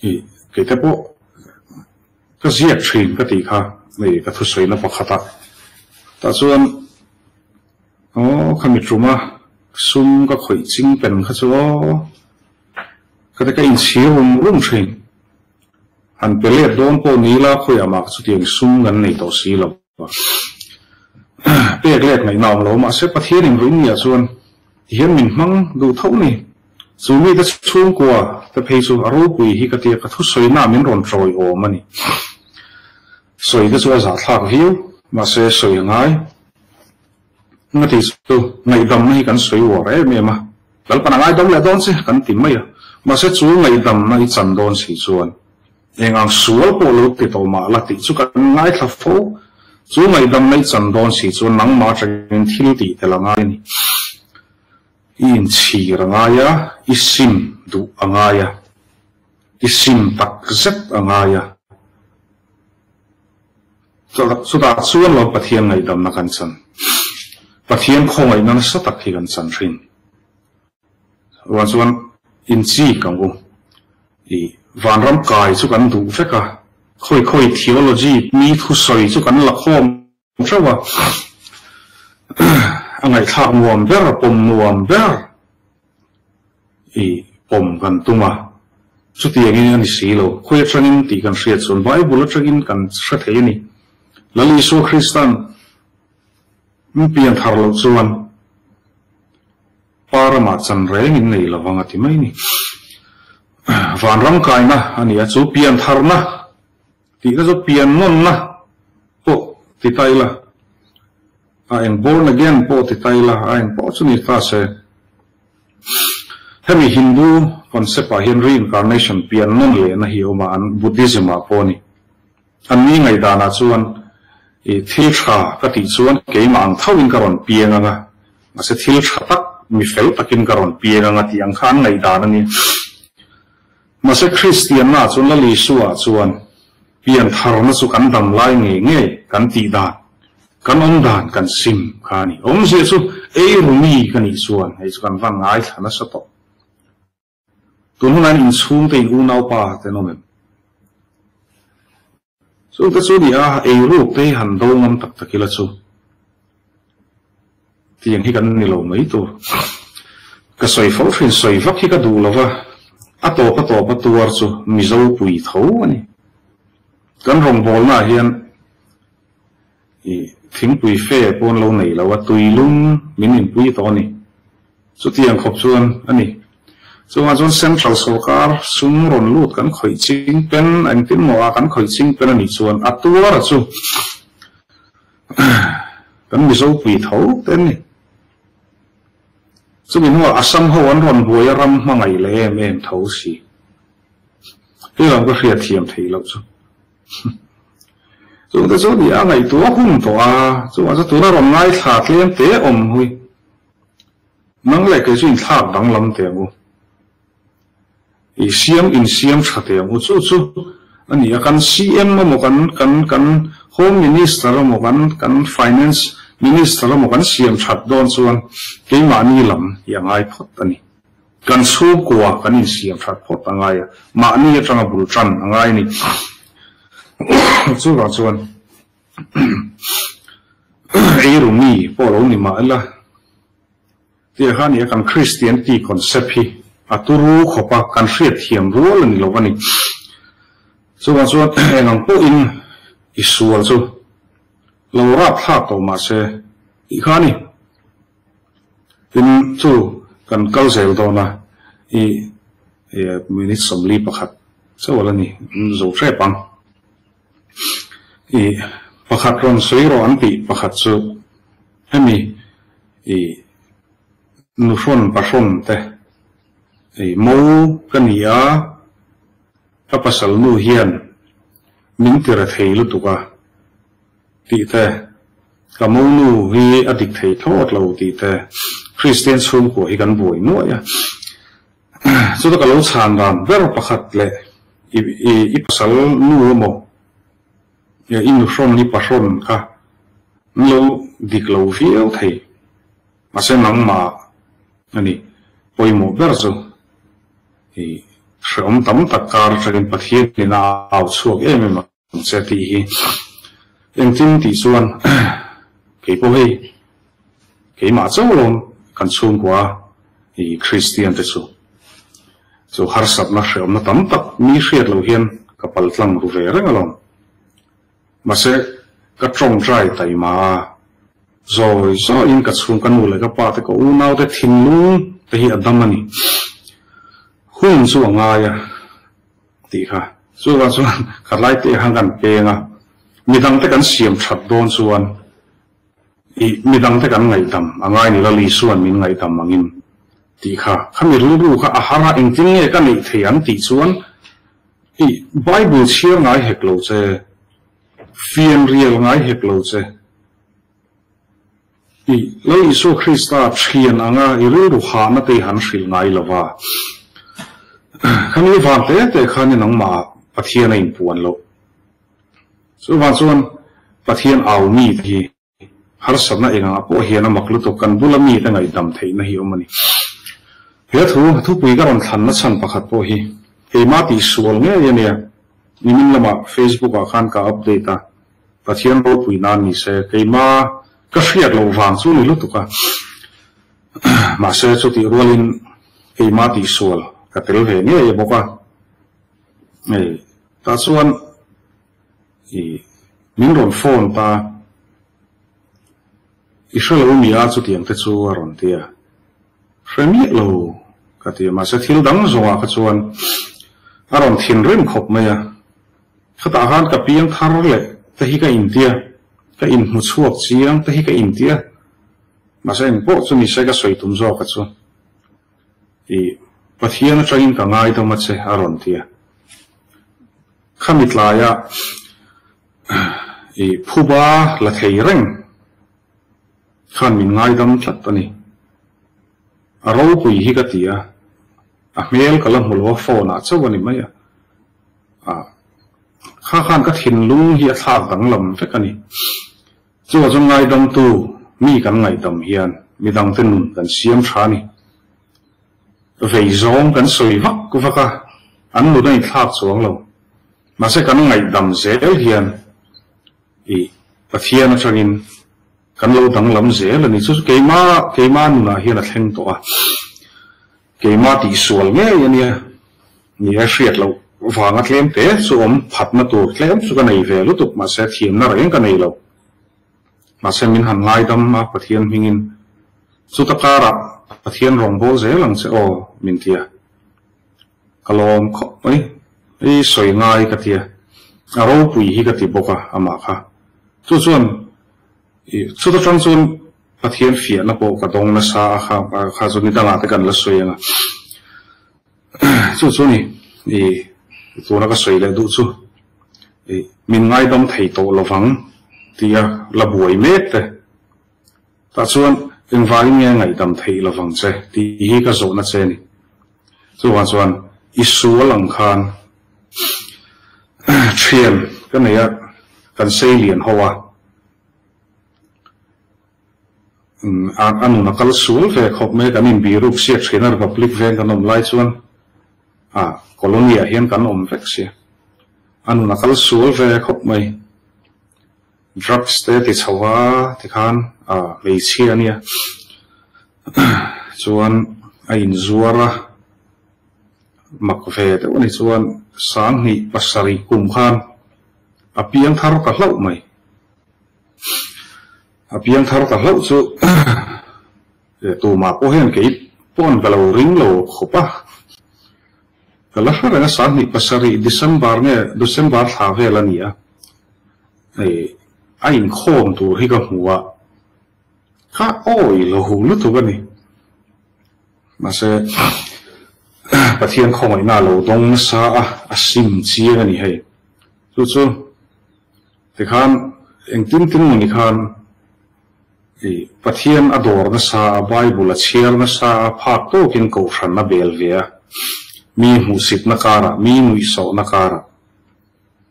ih kei te pawh ka ziak thin ka tih kha hei ka thusawina pakhatah tah chuan Aw, kha mi ṭuma sum ka khawih ching pen kha chu aw, ka te ka inchhir rum rum ṭhin. Han pe let dawn pawh ni ila khawiah mah ka chutiang sum kan nei tawh si lo va. Pek let ngaihna awm lo, mahse Pathian in ruih niah chuan tihian min hmang duh tho ni. Chu mite chhungkua te phei chu a ropui hi ka tia ka thusawi-na min rawn ṭawiawm a ni. Sawi te chu a zahthlak viau, mahse sawi a ngai. Nga tih chu ngaihdamna hi kan sawi uar em em a, Lalpan a ngaidam leh dawn che kan ti mai a, mahse chu ngaihdamna i chan dawn si chuan eng ang sual pawh lo ti tawh mah la tih chu kan ngaithla fo, chu ngaihdamna i chan dawn si chuan nangmah atangin thil tih tel a ngai a ni. I inchhir a ngai a, i sim duh a ngai a, i sim takzet a ngai a. Chutah chuan lo Pathian ngaihdamna kan chan. Pathian khawngaihna nasa tak hi kan chan thin. Ruah chuan inchik ang u. I vanram kai chu kan duh vek a, khawi khawi theology mi thusawi chu kan la khawm theuh a. A ngaihthlak nuam ber, pawm nuam ber. I pawm kan tum a, chutiangin a ni si lo. Khawi atangin tih kan hriat chuan Bible atangin kan hre thei a ni. Lal Isua Kristan min pian thar loh chuan Pa ramah chan reng in nei lovang a ti mai ni. Vanram kaina a ni a, chu pian tharna tihna chu pian nawnna pawh ti ta ila, a eng born again pawh ti ta ila, a eng pawh chu ni ta se. Hemi Hindu concept ah hian reincarnation pian nawn lehna hi a awm a, an Buddhism ah pawh a ni. An mi ngaihdan ah chuan i thil tha ka tih chuan keimah ang tho in ka rawn piang ang a, mahse thil tha tak mi fel takin ka rawn piang ang a tih ang kha an ngaihdan a ni. Mahse Kristianna ah chuan Lal Isua ah chuan pian tharna chu kan dam lai ngei ngei kan tih dan, kan awm dan kan sim kha a ni. Awmzia chu ei rumi ka nih chuan hei chu kan van ngaithla nasa tawh. Tun hunah hian inchhungte in unaupa te an awm em? Chungte chu ni a, ei ruk te hi han do ngam tak tak ila chu tiang hi kan ni lo mai tur. Ka sawi fo thin, sawi vak hi ka duh lo va, a tawp a tawp a tuar chu Mizo pui tho a ni. Kan rawngbawlna ah hian i thingpui fe pawn lo nei lo a, tuilum min inpui tawh a ni. Chutiang khawp chuan a ni. Chungah chuan Central sawrkar sum rawn lut kan khawih ching pen, engtin maw a kan khawih ching pen a nih chuan a tuar a chu kan Mizo pui tho te an ni. Chumi hnuah Assam ho an rawn buai a ram hmangaih leh em em tho si. Hei lam ka hriat thiam theih loh chu. Chungte chu ni a ngaihtuah hun tawh a, chungah chu tuna rawn ngaithla tlem te awm hui. Nang leh kei chu inthlak danglam teh ang u. I siam insiam tha teh ang u. Chu chu a ni a, kan CM emaw kan kan kan Home Minister emaw kan kan Finance Minister emaw kan siam that dawn chuan keimahni lam hi a ngai phawt a ni. Kan chhungkua kan insiam that phawt a ngai a, mahni atanga bul tan a ngai a ni. Chuvang chuan eiru mi pawh lo ni mah ila, tia kha nia kan Kristianity concept hi a turu khawp a, kan hriatthiam rual a ni lo a ni. Chuvang chuan eng ang pawhin i sual chu lo rapthlak tawh mah se tih kha a ni. Tin, chu kan kal zel dawn a, i minute 41 chauh ala ni, zo hrep ang. I pakhat rawn sawi rawh an tih pakhat chu hemi i nuhrawn pahrawn te i mo ka ni a, ka pasal nu hian min ti re thei lutuk a tih te, ka mo nu hi a dik thei thlawt lo tih te, Kristian chhungkua hi kan buai nuaih a. Chuta ka lo chhan dan ber pakhat leh i i pasal nu emaw i nuhrawn i pahrawn kha an lo dik lo viau thei. Mahse nangmah a ni pawimawh ber chu i hrehawm tam tak kar atangin Pathian in a au chhuak em em ang. Che tih hi engtin tih chuan kei pawh hei keimah chauh lawm kan chhungkua i Kristian te chu chu harsatna hrehawmna tam tak mi hriat loh hian ka pal tlang ru ve reng alawm. Mahse ka tawngtai taima a, zawi zawiin ka chhung ka nu leh ka pa te ka unau te thinlung te hi a dam a ni. Hun chu a ngai a. Tih kha. Chuvang chuan khatlai te khan kan peng a, midangte kan siam that dawn chuan ih midangte kan ngaihdam a ngai ni Lal Isua'n min ngaihdam angin tih kha. Khami rilru kha a har a, engtin nge ka neih thei an tih chuan ih Bible chhiar ngai hek lo che, fianrial ngai hek lo che. I Lal Isua Krista thian anga i rilru hahna te i han hrilh ngai lo va. Khami van te te khan i nangmah Pathian a inpuan loh. Chuvang chuan Pathian au mi te hi harsatna engangah pawh hian a mak lutuk kan bula mi te ngaihdam theihna hi awm a ni. He thu thupui ka rawn thlanna chhan pakhat pawh hi keimah tihsual ngei a nia. Nimin lamah Facebook ah khan ka update a. Pathian ropui nan ni se, keima ka hriat loh vang chu ni lutuk a. Mahse chutih rualin keima tihsual ka tel ve ngei a bawk a. Hei, tah chuan i min rawn phone ta, i hre lo mi a chutiang te chu a rawn ti a. Hre miah lo ka ti a, mahse thil dang zawngah kha chuan a rawn thinrim khawp mai a. Khatah khan ka piang thar leh te hi ka intia, ka inhmu chhuak chiang te hi ka intia. Mahse engpawh chu nise ka sawi tum zawk a chu. I Pathian atangin ka ngaidam a che a rawn ti a. Khami tlaia i phuba la thei reng khan min ngaidam tlat a ni. A ropui hi ka ti a, a hmel ka la hmu lo a phone ah chauh a ni mai a. Ah, kha khan ka thinlung hi a thlak danglam vek a ni. Chuvah chuan ngaidamtu mi kan ngaihdam hian midangte nun kan siam tha a ni. Vei zawng kan sawi vak vak a, an nun a inthlak chuang lo. Mahse kan ngaihdam zel hian ih Pathian atangin kan lo danglam zel a ni. Chu chu keima keima nunah hian a thleng tawh a. Keimah tihsual ngei a nia, ni e hriat loh vanga tlem te chu awm phatna tur tlem chu ka nei ve lutuk mahse thiamna reng ka nei lo. Mahse min han ngaidam a Pathian hmingin chuta karah. Pathian rawngbâwl zel ang che aw, min ti a. Ka lawm khawp mai. I sawi ngai ka ti a. A ropui hi ka ti bawk a, amah kha. Chu chuan i chuta tang chuan Pathian fiahna pawh ka dawng nasa a kha kha chu ni dangah te kan la sawi ang a. Chu chu ni i tuna ka sawi leh duh chu i min ngaidam thei tawh lovang tia la buai mek te. Tah chuan engvangin nge ngaihdam theih lovang che tih hi ka zawhna che a ni. Chuvang chuan i sual ang khan thian ka nei a, kan sei lian ho a, a nun a kal sual ve khawp mai a, kan inbiruk siak thin a, Republic veng kan awm lai chuan a colony ah hian kan awm vek sia, a nun a kal sual ve khawp mai. Drugs te ti chho a tikhan a hmeichhia ania chuan a inzuar a mak ve deuh a ni chuan sanghnih pasarih kum khan a piang thar ta hlauh mai a piang thar ta hlauh chu tumah pawh hian kei pawn ka lo ring lo khawp a ka la hre reng a sanghnih pasarih December nge December thla vel a ni a. Hei a inkhawm tur hi ka hmu a, ka awi lo lutuk a ni. Mahse Pathian khawngaihna a lo dawng nasa a, a sim chiang a ni hei. Chu chu tikhan engtin tin maw ni khan i Pathian a dawr nasa a, Bible a chhiar nasa a, phak tawkin kohhran a bel ve a, mi hmuhsitna karah, mi nuihsawhna karah.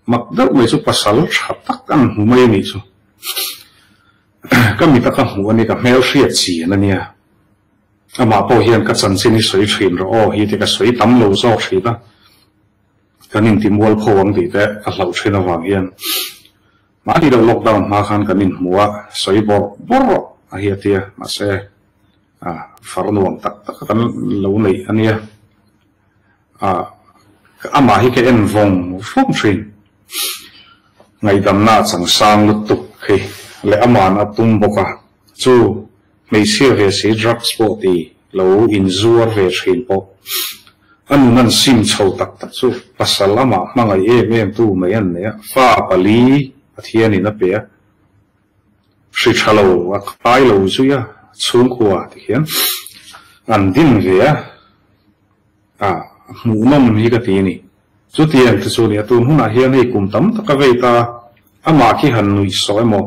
Mak deuh mai chu pasal tha tak an hmu mai a nih chu. Ka mita ka hmuh a ni, ka hmel hriat chian a nia. Amah pawh hian ka chanchin hi sawi thin rawh aw hi te ka sawi tam lo zawk thin a. Kan inti mualpho ang tih te ka hlauh thin avang hian mahni deuh lockdown hma khan kan inhmu a, sawi bawrh bawrh rawh a hi a tia. Mahse, far nuam tak tak kan lo neih a nia. Ah, amah hi ka en vawng vawng thin. Ngaihdamna a changsang lutuk hi leh aman a tum bawk a, chu hmeichhia ve si drugs pawh ti lo inzuar ve thin pawh a nun an sim chho tak tak chu pasal amah hmangaih em em tu mai an nei a, fa pali Pathianin a pe a, hri tha lo a kai lo zui a, chhungkua tikhian an din ve a. A hmuhnawm hi ka ti a ni. Chutiang te chu ni a, tun hunah hian hei kum tam tak a vei ta, amah khi han nuih sawh emaw,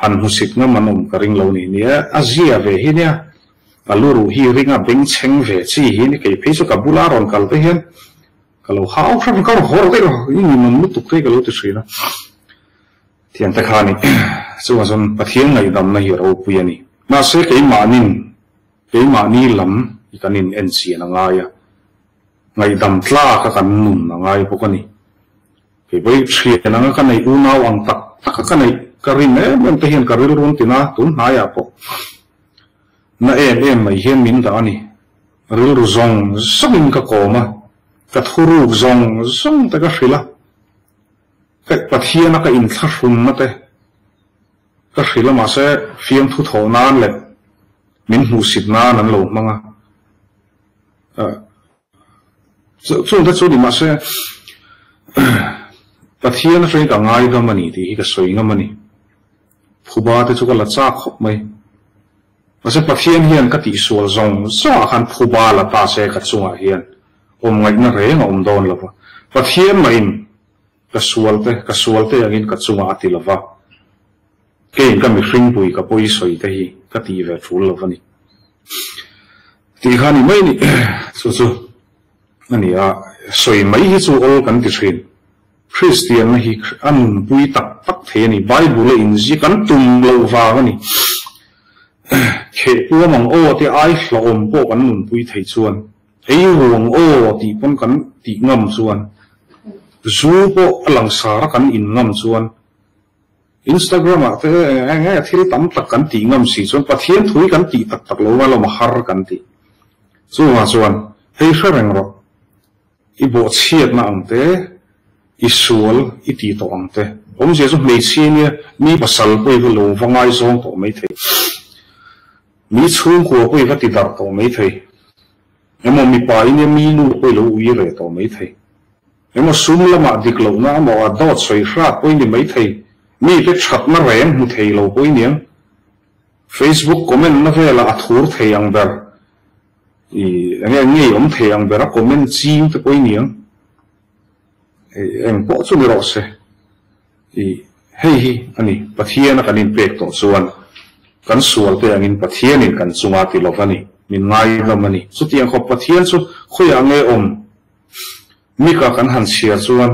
han hmusit ngam an awm ka ring lo ni. Nia, a zia ve hi nia, a lu ruh hi ring a bengchheng ve chi hi ni, kei phei chu ka bula rawn kal te hian ka lo hau hran ka rawn hawr daih lo, i ninawm lutuk te hi ka lo ti thin a. Thiante kha a ni, chuvang chuan Pathian ngaihdamna hi a ropui a ni. Mahse keimahnin Keimahni lam i kan in en chian a ngai a, ngaihdam tlak a kan nun a ngai bawk a ni. Kei vawi thian anga ka neih unau ang tak tak a ka neih ka rin em em te hian ka rilru an tin a, tun hnaiah pawh na em em mai hian min dah a ni. Rilru zawng zawngin ka kawm a, ka thuruk zawng zawng te ka hrilh a, ka Pathiana ka inthlahrunna te Ka hrilh a mahse fiamthu thawh nan leh min hmuhsit nan an lo hmang a. Chungte chu ni mahse Pathian atangin ka ngaidam a ni tih hi ka sawi ngam a ni. Phuba te chu ka la chak khawp mai. Mahse Pathian hian ka tihsual zawng zawngah khan phuba la ta se ka chungah hian awm ngaihna reng a awm dawn lo va. Pathian mahin Ka sualte, ka sualte angin ka chungah a ti lo va, keiin ka mihringpui ka pawi sawi te hi ka tih ve tul lo va ni. Tih kha ni mai ni, chu chu a ni a, sawi mai hi chu awl kan ti thin. Kristianna hi a nunpui tak tak thei a ni, Bible a inzi kan tum loh vang a ni. Khehpuam ang aw te ai hlauhawm pawh kan nunpui thei chuan Ei ruang aw tih pawn kan tih ngam chuan zu pawh a langsar a kan in ngam chuan Instagram ah te eng eng thil tam tak kan tih ngam si chuan Pathian thui kan tih tak tak lo alawm a har kan tih. Chuvang chuan hei hre reng rawh i bawhchhiatna ang te i sual i tih tawh ang te awmzia chu hmeichhia nia mi pasal pawh i va lo va ngaizawng tawh maithei. Mi chhungkua pawh i va ti darh tawh mai thei. Emaw mipa in mi nu pawh i lo ui reh tawh mai thei. Emaw sum lamah dik lohna emaw a dawt sawi hrat pawh i ni mai thei. Mite thatna reng hmu thei lo pawh i niang. Facebook comment na velah a thur thei ang ber. I enge ngei awm thei ang ber a comment ching te pawh i niang. Eng pawh chu ni rawh se. I hei hi a ni, Pathiana kan inpek tawh chuan kan sualte angin Pathianin kan chunga ti lova ni, min ngaidam a ni. Chutiang khawp Pathian chu khawiah nge awm? Mika kan han chhiar chuan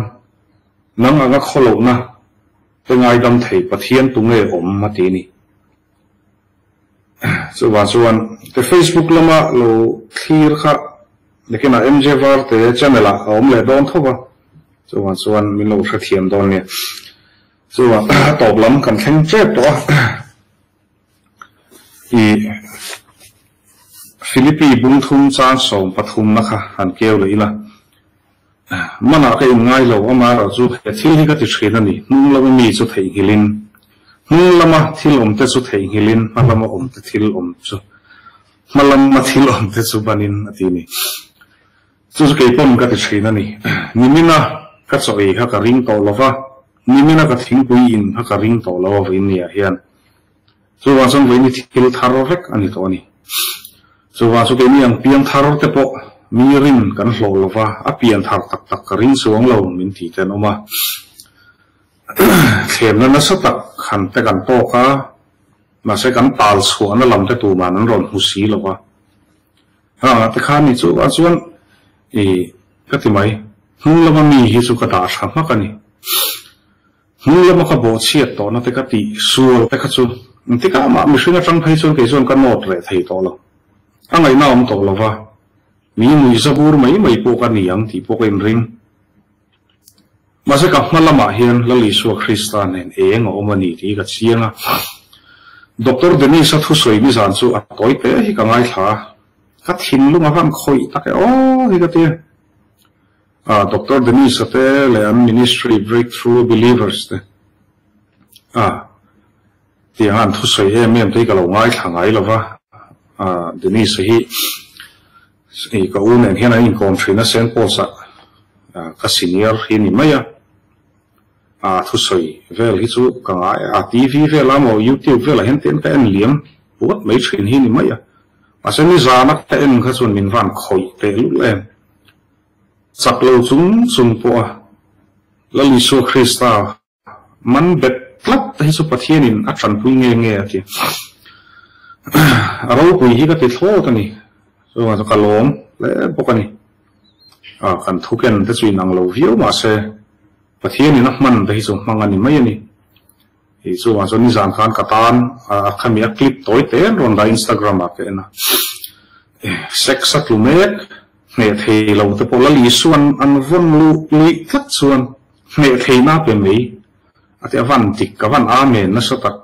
nang anga khawlohna te ngaidam thei Pathian tu nge awm a ti ni. Chuvang chuan te Facebook lama lo thlir kha nakinah MJ Varte channel ah a awm leh dawn tho va, chuvang chuan min lo hrethiam dawn nia. Chuvang a tawp lam kan thleng tep tawh a, i Philippi bungthum chang 13 na kha han keu leh ila. Manah ka inngai lo, amaherawh chu he thil hi ka ti thin a ni, hnung lama mi chu theihnghilhin, hnung lama thil awmte chu theihnghilhin, hma lama awmte thil awm chu, hma lama thil awmte chu banin a ti a ni. Chu chu kei pawn ka ti thin a ni. Nimina ka chaw ei kha ka ring tawh lo va, nimina ka thingpui in kha ka ring tawh lo a vawinia hian. Chuvang chuan vawiin hi thil thar vek a ni tawh a ni. Chuvang chu keini ang piang thar te pawh mi rin kan hlawh lo va, a pian thar tak tak ka ring chuang lo min ti te an awm a. Thlemna nasa tak han te kan tawk a, mahse kan tal chhuahna lam te tuman an rawn hmu si lo va. Hengah te khan ni chuvang chuan i ka ti mai, hnung lama mi hi chu ka dah tha hmak a ni. Hnung lama ka bawhchhiat tawhna te ka tih sual te kha chu engtikah mah mihring atang phei chuan kei chuan ka nawt reh thei tawh lo. A ngaihna awm tawh lo va, mi nuih zabur mai mai pawh ka ni ang tih pawh ka inring. Mahse ka hma lamah hian Lal Isua Krista nen eng a awm a ni tih hi ka chiang a. Doctor Dennis-a thusawi nizan chu a tawi te hi ka ngaithla a, ka thinlung a van khawih tak e aw hi ka ti a. A Doctor Dennis-a te leh an ministry Breakthrough Believers te a tiang an thusawi em em te hi ka lo ngaithla ngai lo va, a Dennis-a hi i ka u nen hian an inkawm thin a Saint Paul's ah ka senior hi ni mai a, a thusawi vel hi chu ka ngai a TV vel a maw YouTube velah hian te ka en liam puat mai thin hi ni mai a, mahse nizana ka en kha chuan min van khawih tehlul em. Chak lo chung chung pawha Lal Isua Krista man bet tlat te hi chu Pathianin a tanpui nge nge a ti. A ropui hi ka ti thlawt a ni. Chuvang chu ka lawm hle bawk a ni. A kan thuken te chu inang lo viau mahse Pathianin a hman te hi chu hmang a ni mai a ni. Ih chuvang chuan nizan khan ka tan a khami a clip tawi te an rawn dah Instagram ah ka en a. Sex a tlu mek, hneh thei lo te pawh Lal Isuan an vawn luh luih tlat chuan hneh theihna a pe mai a ti a van dik a van amen nasa tak.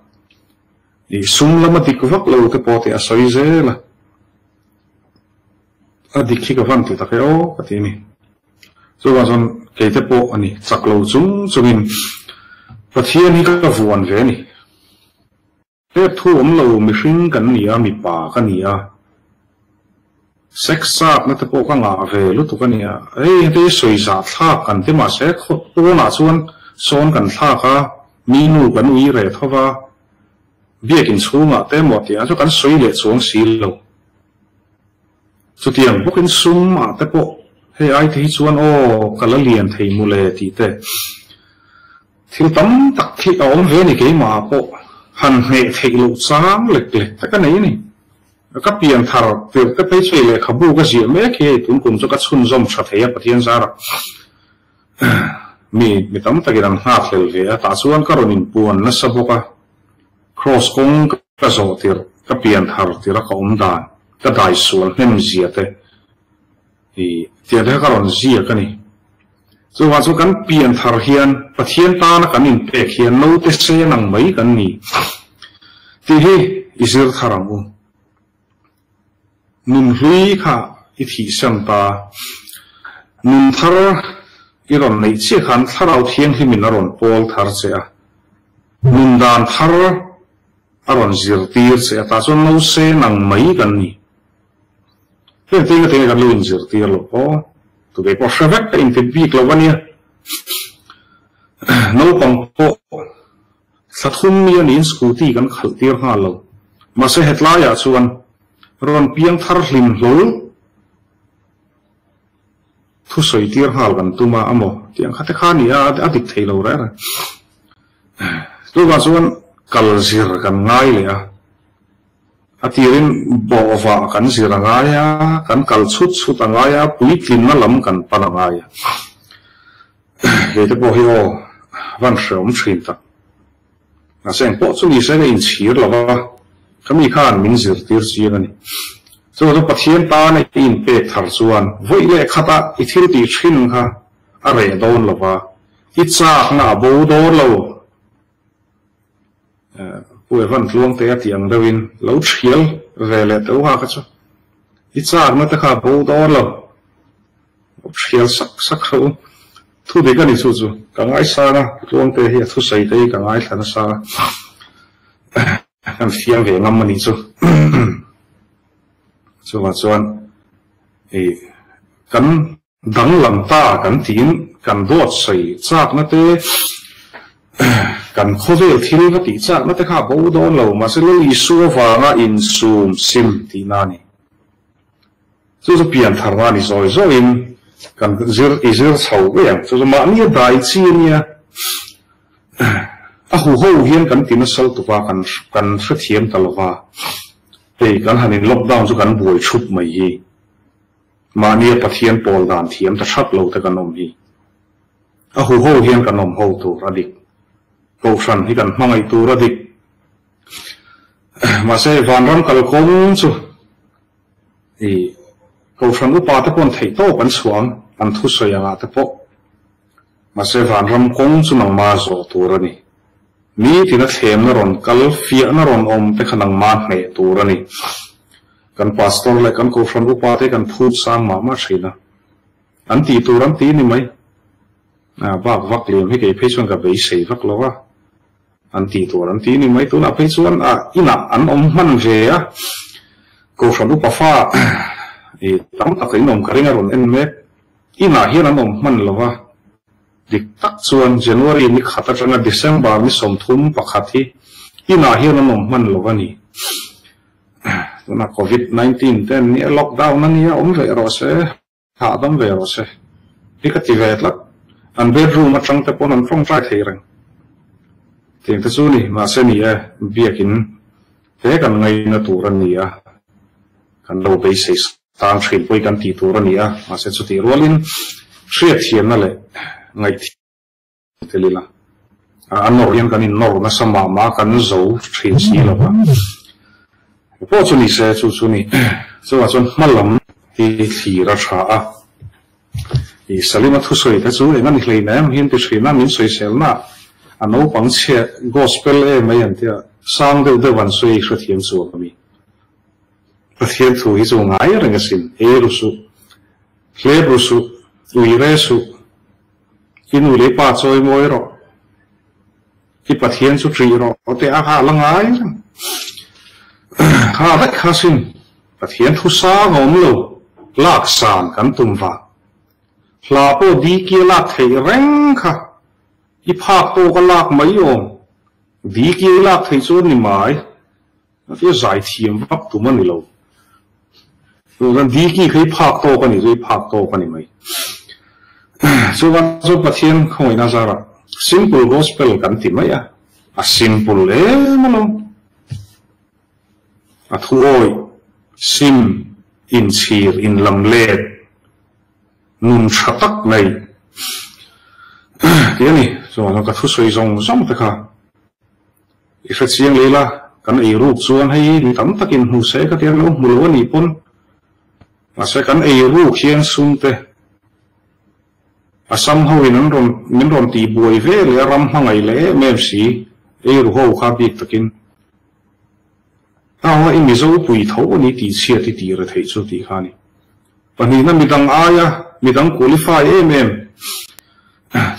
Ih sum lama dik vak lo te pawh tih a sawi zel a. A dik hi ka van ti tak e aw ka ti a ni. Chuvang chuan keite pawh a ni, chak lo chung chungin Pathian hi ka vuan ve a ni. Hep thu awm lo mihring kan ni a, mipa ka ni a, sex chakna te pawh ka ngah ve lutuk a ni a, hei heti hi sawi zah thlak kan ti mahse pawnah chuan sawn kan thlak a, mi nu kan ui reh tho va, biakin chhungah te emaw tih ah chu kan sawi leh chuang si lo. Chutiang bawkin sum ah te pawh hei ai te hi chuan aw ka la lian thei mu le tih te thil tam tak hi a awm ve a ni keimah ah pawh han hneh theih loh chang lek lek te ka nei a ni. Ka pian thar tirh te phei chu hei lehkhabu ka ziah mek hi hei tun kum chu ka chhunzawm tha thei a Pathian zarah mi mi tam takin an nghak hlel ve a tah chuan ka rawn inpuan nasa bawk a. Kraws kawng ka zawh tirh, ka pian thar tirh a ka awm dan, ka dai sual hnem zia te i tiang te kha ka rawn ziak a ni. Chuvang chu kan pian thar hian Pathian tana kan inpek hian naute sen ang mai kan ni tih hi i zir thar ang u. Nun hlui kha i thihsan ta. Nun thar i rawn neih chiah khan Thlarau Thianghlimin a rawn pawl thar che a. Nun dan thar. A rawn zirtir che a, tah chuan nausên ang mai kan ni. Heng te engati nge kan lo inzirtir loh aw? Tute pawh hre vek ka inti bik lo a nia. Naupang pawh thla thum mi a niin scooty kan khalh tir nghal lo. Mahse hetlaiah chuan rawn piang thar hlim hlawl Thu sawi tir nghal kan tum a, amaw tih ang kha te kha a ni a, a dik thei lo reng reng. Chuvang chuan kal zir kan ngai leh a, a tirin bawhvah kan zir a ngai a, kan kal chhut chhut a ngai a, puitlinna lam kan pan a ngai a. Kei te pawh hi aw, van hreawm thin tak. Mahse engpawh chu ni se ka inchhir lo va, ka mi khan min zirtir chiang a ni. Chu chu Pathian tana i inpek thar chuan vawi leh khatah i thil tih thin kha a reh dawn lo va, i chakna a bo dawn lo. Pu Evan Tluangte a tih ang deuhin lo thial ve leh teuh ha kha chu i chakna te kha a bo dawn lo. Hrial sak sak hreuh u. Thu dik a ni chu chu. Ka ngaisang a, Tluangte hi a thusawi te hi ka ngaithla nasa a, kan fiam ve ngam a nih chu. Chuvang chuan i kan danglam ta kan tiin kan dawt sawi chakna te, kan khawvel thil va tih chakna te kha a bo dawn lo, mahse Lal Isua vanga insum sim tihna a ni. Chu chu pian tharna a ni zawi zawiin kan zir i zir chho vei ang. Chu chu mahni a dai chi a nia. A huho hian kan ti nasal tuk a, kan kan hrethiam ta lova. Hei kan han in lockdown chu kan buai thup mai hi. Mahni a Pathian pawl dan thiam ta thap lo te kan awm hi. A huho hian kan awm ho tur a dik. Kohhran hi kan hmangaih tur a dik. Mahse vanram kalkawng chu. I Kohhran upa te paw'n theih tawp an chhuah ang, an thusawi angah te pawh. Mahse vanram kawng chu nangma zawh tur a ni. Nitin a thlemna rawn kal, fiahna rawn awm te kha nangma hneh tur a ni. Kan pastor leh kan Kohhran upa te kan phut sang mah mah thin a. An tih tur an ti ni mai. Bak vak liam hi kei phei chuan ka beisei vak lo a. An tih tur an ti ni mai. Tunah phei chuan ah inah an awm hman ve a, Kohhran upa fa i tam tak in awm ka ring a rawn en mek. Inah hian an awm hman lo va, dik tak chuan January ni khat atanga December ni 31 hi inah hian an awm hman lo a ni. Tunah Covid 19 te an nia, lockdown a nia, awm reh rawh se. Hahdam ve rawh se. Hi ka ti ve tlat. An bedroom atang te pawn an tawngtai thei reng. Tiang te chu ni, mahse ni e, biakin he kan ngaina tur a ni a, kan lo beisei sang thin pawh hi kan tih tur a ni a, mahse chutih rualin hriatthiamna leh ngaihthiamna, Tel ila, a nawr hian kan innawr nasa mah mah a, kan zo thin si lo va. Pawh chu ni se, chu chu ni. Chuvang chuan hma lam hi thlir a tha a. I Salima thusawi te chu eng a ni hlein em hi an ti thin a, min sawiselna a naupang chhia gospel em mai an tia, sang deuh deuh an sawi hrethiam chuang a mi. Pathian thu hi chu ngai reng asin, ei ru suh, hlep ru suh, ui re suh. I nu leh pa chawi mawi rawh. I Pathian chu ṭih rawh teh a kha a la ngai reng. Kha vek kha sin Pathian thu sang a awm lo, lak san kan tum vang. Hla pawh diki a lak theih reng kha i phak tawk a lak mai awm. Diki i lak theih chuan ni mai. Mahse zai thiam vak tum a ni lo. Chuan Diki kha i phak tawk a ni chu i phak tawk a ni mai. Chuan chu Pathian khawngaihna zarah simple gospel kan ti mai a, a simple em alawm. A thu awih, sim, inchhir, inlamlet, nun tha tak nei tih a ni. Chuan ka thusawi zawng zawng te kha I hre chiang leh ila, kan ei ruk chuan hei mi tam takin hmu se ka ti a, lo hmu lo a nih pawn. Mahse kan ei ruk hian sum te Assam ho in an rawn min rawn tih buai ve leh a ram hmangaih leh em em si, ei ru ho kha bik takin. Hau a i Mizo pui tho a ni tih chhiat i tih re theih chu tih kha a ni. Pahnihna midang aia midang qualify em em,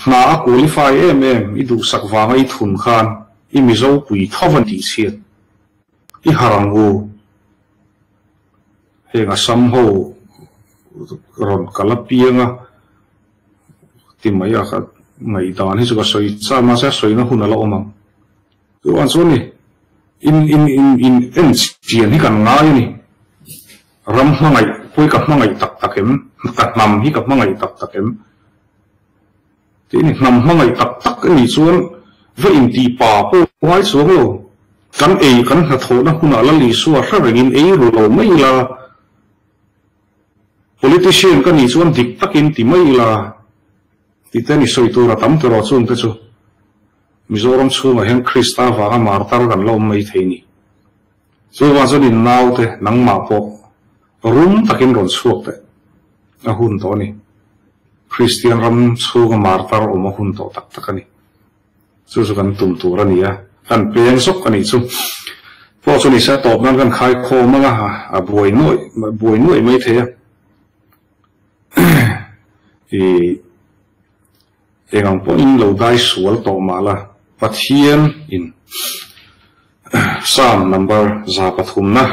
hna a qualify em em i duhsak vanga i thun khan i Mizo pui tho a ni tih chhiat. I harh ang u. Heng Assam ho rawn kal apiang a ti mai a, ka ngaihdan hi chu ka sawi char mahse a sawina hun a la awm ang. Chuan chuan ni in in in in en chian hi kan ngai a ni. Ram hmangaih pawh hi ka hmangaih tak tak em? Ka hnam hi ka hmangaih tak tak em? Tih a ni. Hnam hmangaih tak tak a nih chuan va intih pa pawh ngai chuang lo. Kan ei kan hnathawhna hunah Lal Isua hre rengin ei ru lo mai ila, politician ka nih chuan dik takin ti mai ila tih te a ni. Sawi tur a tam tiraw chungte chu. Mizoram chhungah hian Krista vanga martar kan la awm mai thei ni. Chuvang chuan in naute nangmah pawh rum takin rawn chhuak teh a hun tawh a ni. Kristian ram chhunga martar awm a hun tawh tak tak a ni. Chu chu kan tum tur a ni a, kan peng zawk a nih chu. Pawh chu nise a tawp nan kan khai khawm ang a, a buai nuaih buai nuaih mai thei a. Ih. Eng ang pawhin lo dai sual tawh mah la, Pathian in Psalm number 103 na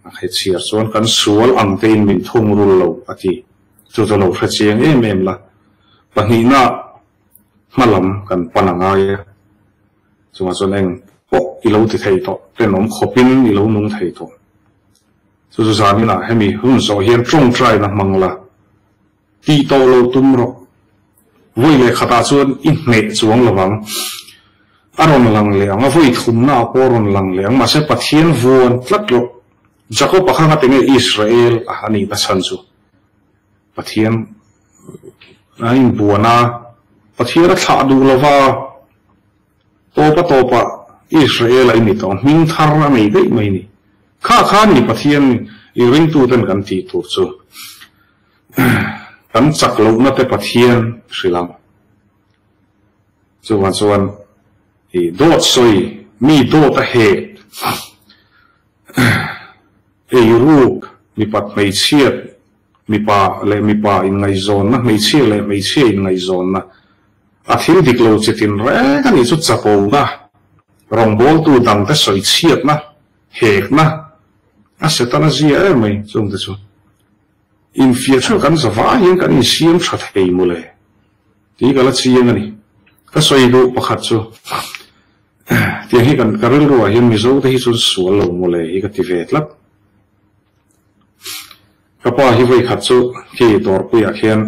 a khe chhiar chuan kan sual ang te in min thung rul lo a ti. Chu chu lo hre chiang em em la. Pahnihna hma lam kan pan a ngai a. Chungah chuan eng pawh i lo ti thei tawh, tenawm khawpin i lo nung thei tawh. Chu chu zaninah hemi hun zawh hian tawngtaina hmang la. Tih tawh lo tum rawh. Vawi leh khatah chuan i hneh chuang lo vang. A rawn lang leh ang, a vawi thumna ah pawh a rawn lang leh ang, mahse Pathian vuan tlat rawh. Jakob a khang a tinge Israel a a nihna chhan chu Pathian a inbuan a, Pathian a thlah duh lo va, tawp a tawpah Israel a i ni tawh ang, hming thar a nei daih mai ni. Kha kha ni Pathian i ringtuten kan tih tur chu. Kan chak lohna te Pathian hrilh ang. Chuvang chuan i dawt sawi, mi dawt a hek, eiruk, mipat hmeichhiat, mipa leh mipa inngaihzawnna, hmeichhia leh hmeichhia inngaihzawnna, a thil dik lo chi tin reng a nih chu chapona, rawngbawltu dangte sawi chhiatna, hekna, a Setana zia em mai chungte chu. Infiah theuh kan za vai hian kan insiam tha thei mawle tih ka la chiang a ni. Ka sawi duh pakhat chu tiang hi kan ka rilruah hian Mizo te hi chuan sual lo mawle hi ka ti ve tlat. Ka pa hi vawi khat chu khi dawrpuiah khian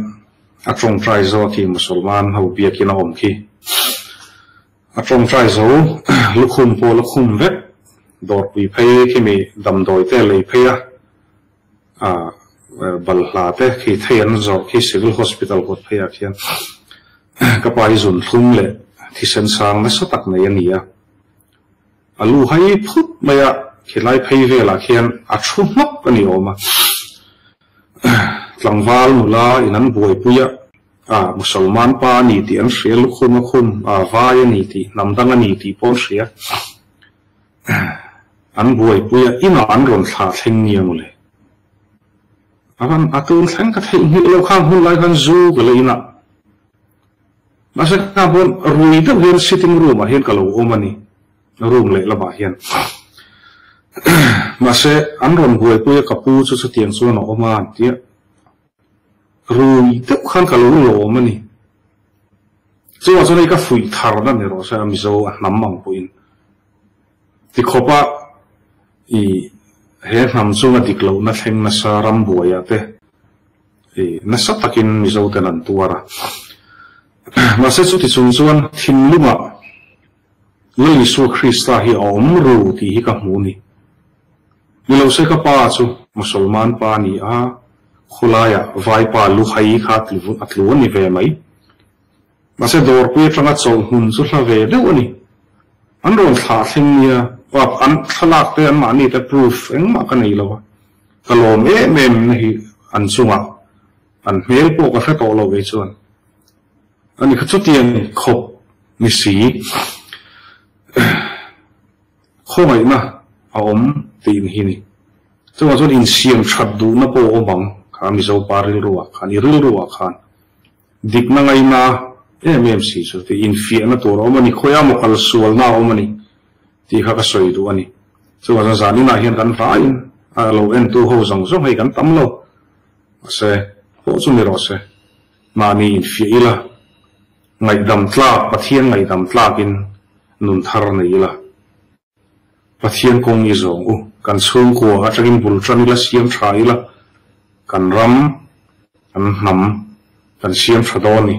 a tawngtai zo a khi Musalman ho biakin a awm khi. A tawngtai zo lukhum pawh lukhum vek dawrpui phei khimi damdawi te a lei phei a. A balhla te khi thei an zawrh khi Civil Hospital kawt phei ah khian ka pa hi zun thlum leh thisen sang nasa tak nei a ni a. A lu hai phut mai a, khilai phei velah khian a thu hnawk a ni awm a. Tlangval nula in an buaipui a, a Musalman pa a ni tih an hria, lukhum a khum, a vai a ni tih, hnam dang a ni tih pawh an hria. An buaipui a, inah an rawn thlah thleng nia mawle. A van a tun thleng ka theihnghilh lo khang hun lai khan zu ka la inah. Mahse kha pawn rui deuh hian sitting room ah hian ka lo awm a ni, room lehlamah hian. Mahse an rawn buaipui a ka pu chu chutiang chuan a awm a an tia. Rui deuh khan ka lo lawm a ni. Chuvang chuan hei ka fuih tharna ni rawh se a Mizo a hnam ang pawhin. Tikhawpa i he hnam chunga dik lohna thleng nasa ram buaiah te i nasa takin Mizo ten an tuar a. Mahse chuti chung chuan thinlungah Lal Isua Krista hi a awm ru tih hi ka hmu ni. Ni lo se ka pa chu Musalman pa a ni a, khulaiah vaipa luhai kha a tlu a ni ve mai. Mahse dawrpui atanga chawlh hmun chu hla ve deuh a ni. An rawn thlah thleng nia, an thlalak te anmahni te proof engmah ka nei lo a, ka lawm em em na hi an chungah an hmel pawh ka hre tawh lo kei chuan. A ni kha chutiang khawp ni si. Khawngaihna a awm tih hi ni. Chuvang chuan insiam that duhna pawh a awm ang kha Mizo pa rilruah khan, i rilruah khan dikna ngaina em em si chu tih infiahna tur a awm a ni, khawiah maw kal sualna a awm a ni tih kha ka sawi duh a ni. Chuvang chuan zaninah hian kan hlaiin a lo entu ho zawng zawng hei kan tam lo. Mahse, pawh chu ni rawh se, mahni infiah ila, ngaihdam tlak, Pathian ngaihdam tlakin nun thar nei ila. Pathian kawng i zawng u, kan chhungkua atangin bul tan ila, siam tha ila, kan ram, kan hnam kan siam tha dawn ni,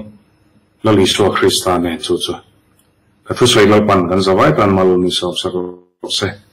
Lal Isua Krista nen chu chu ka thusawi Lalpan kan zavai tan mal min sawmsak rawh se.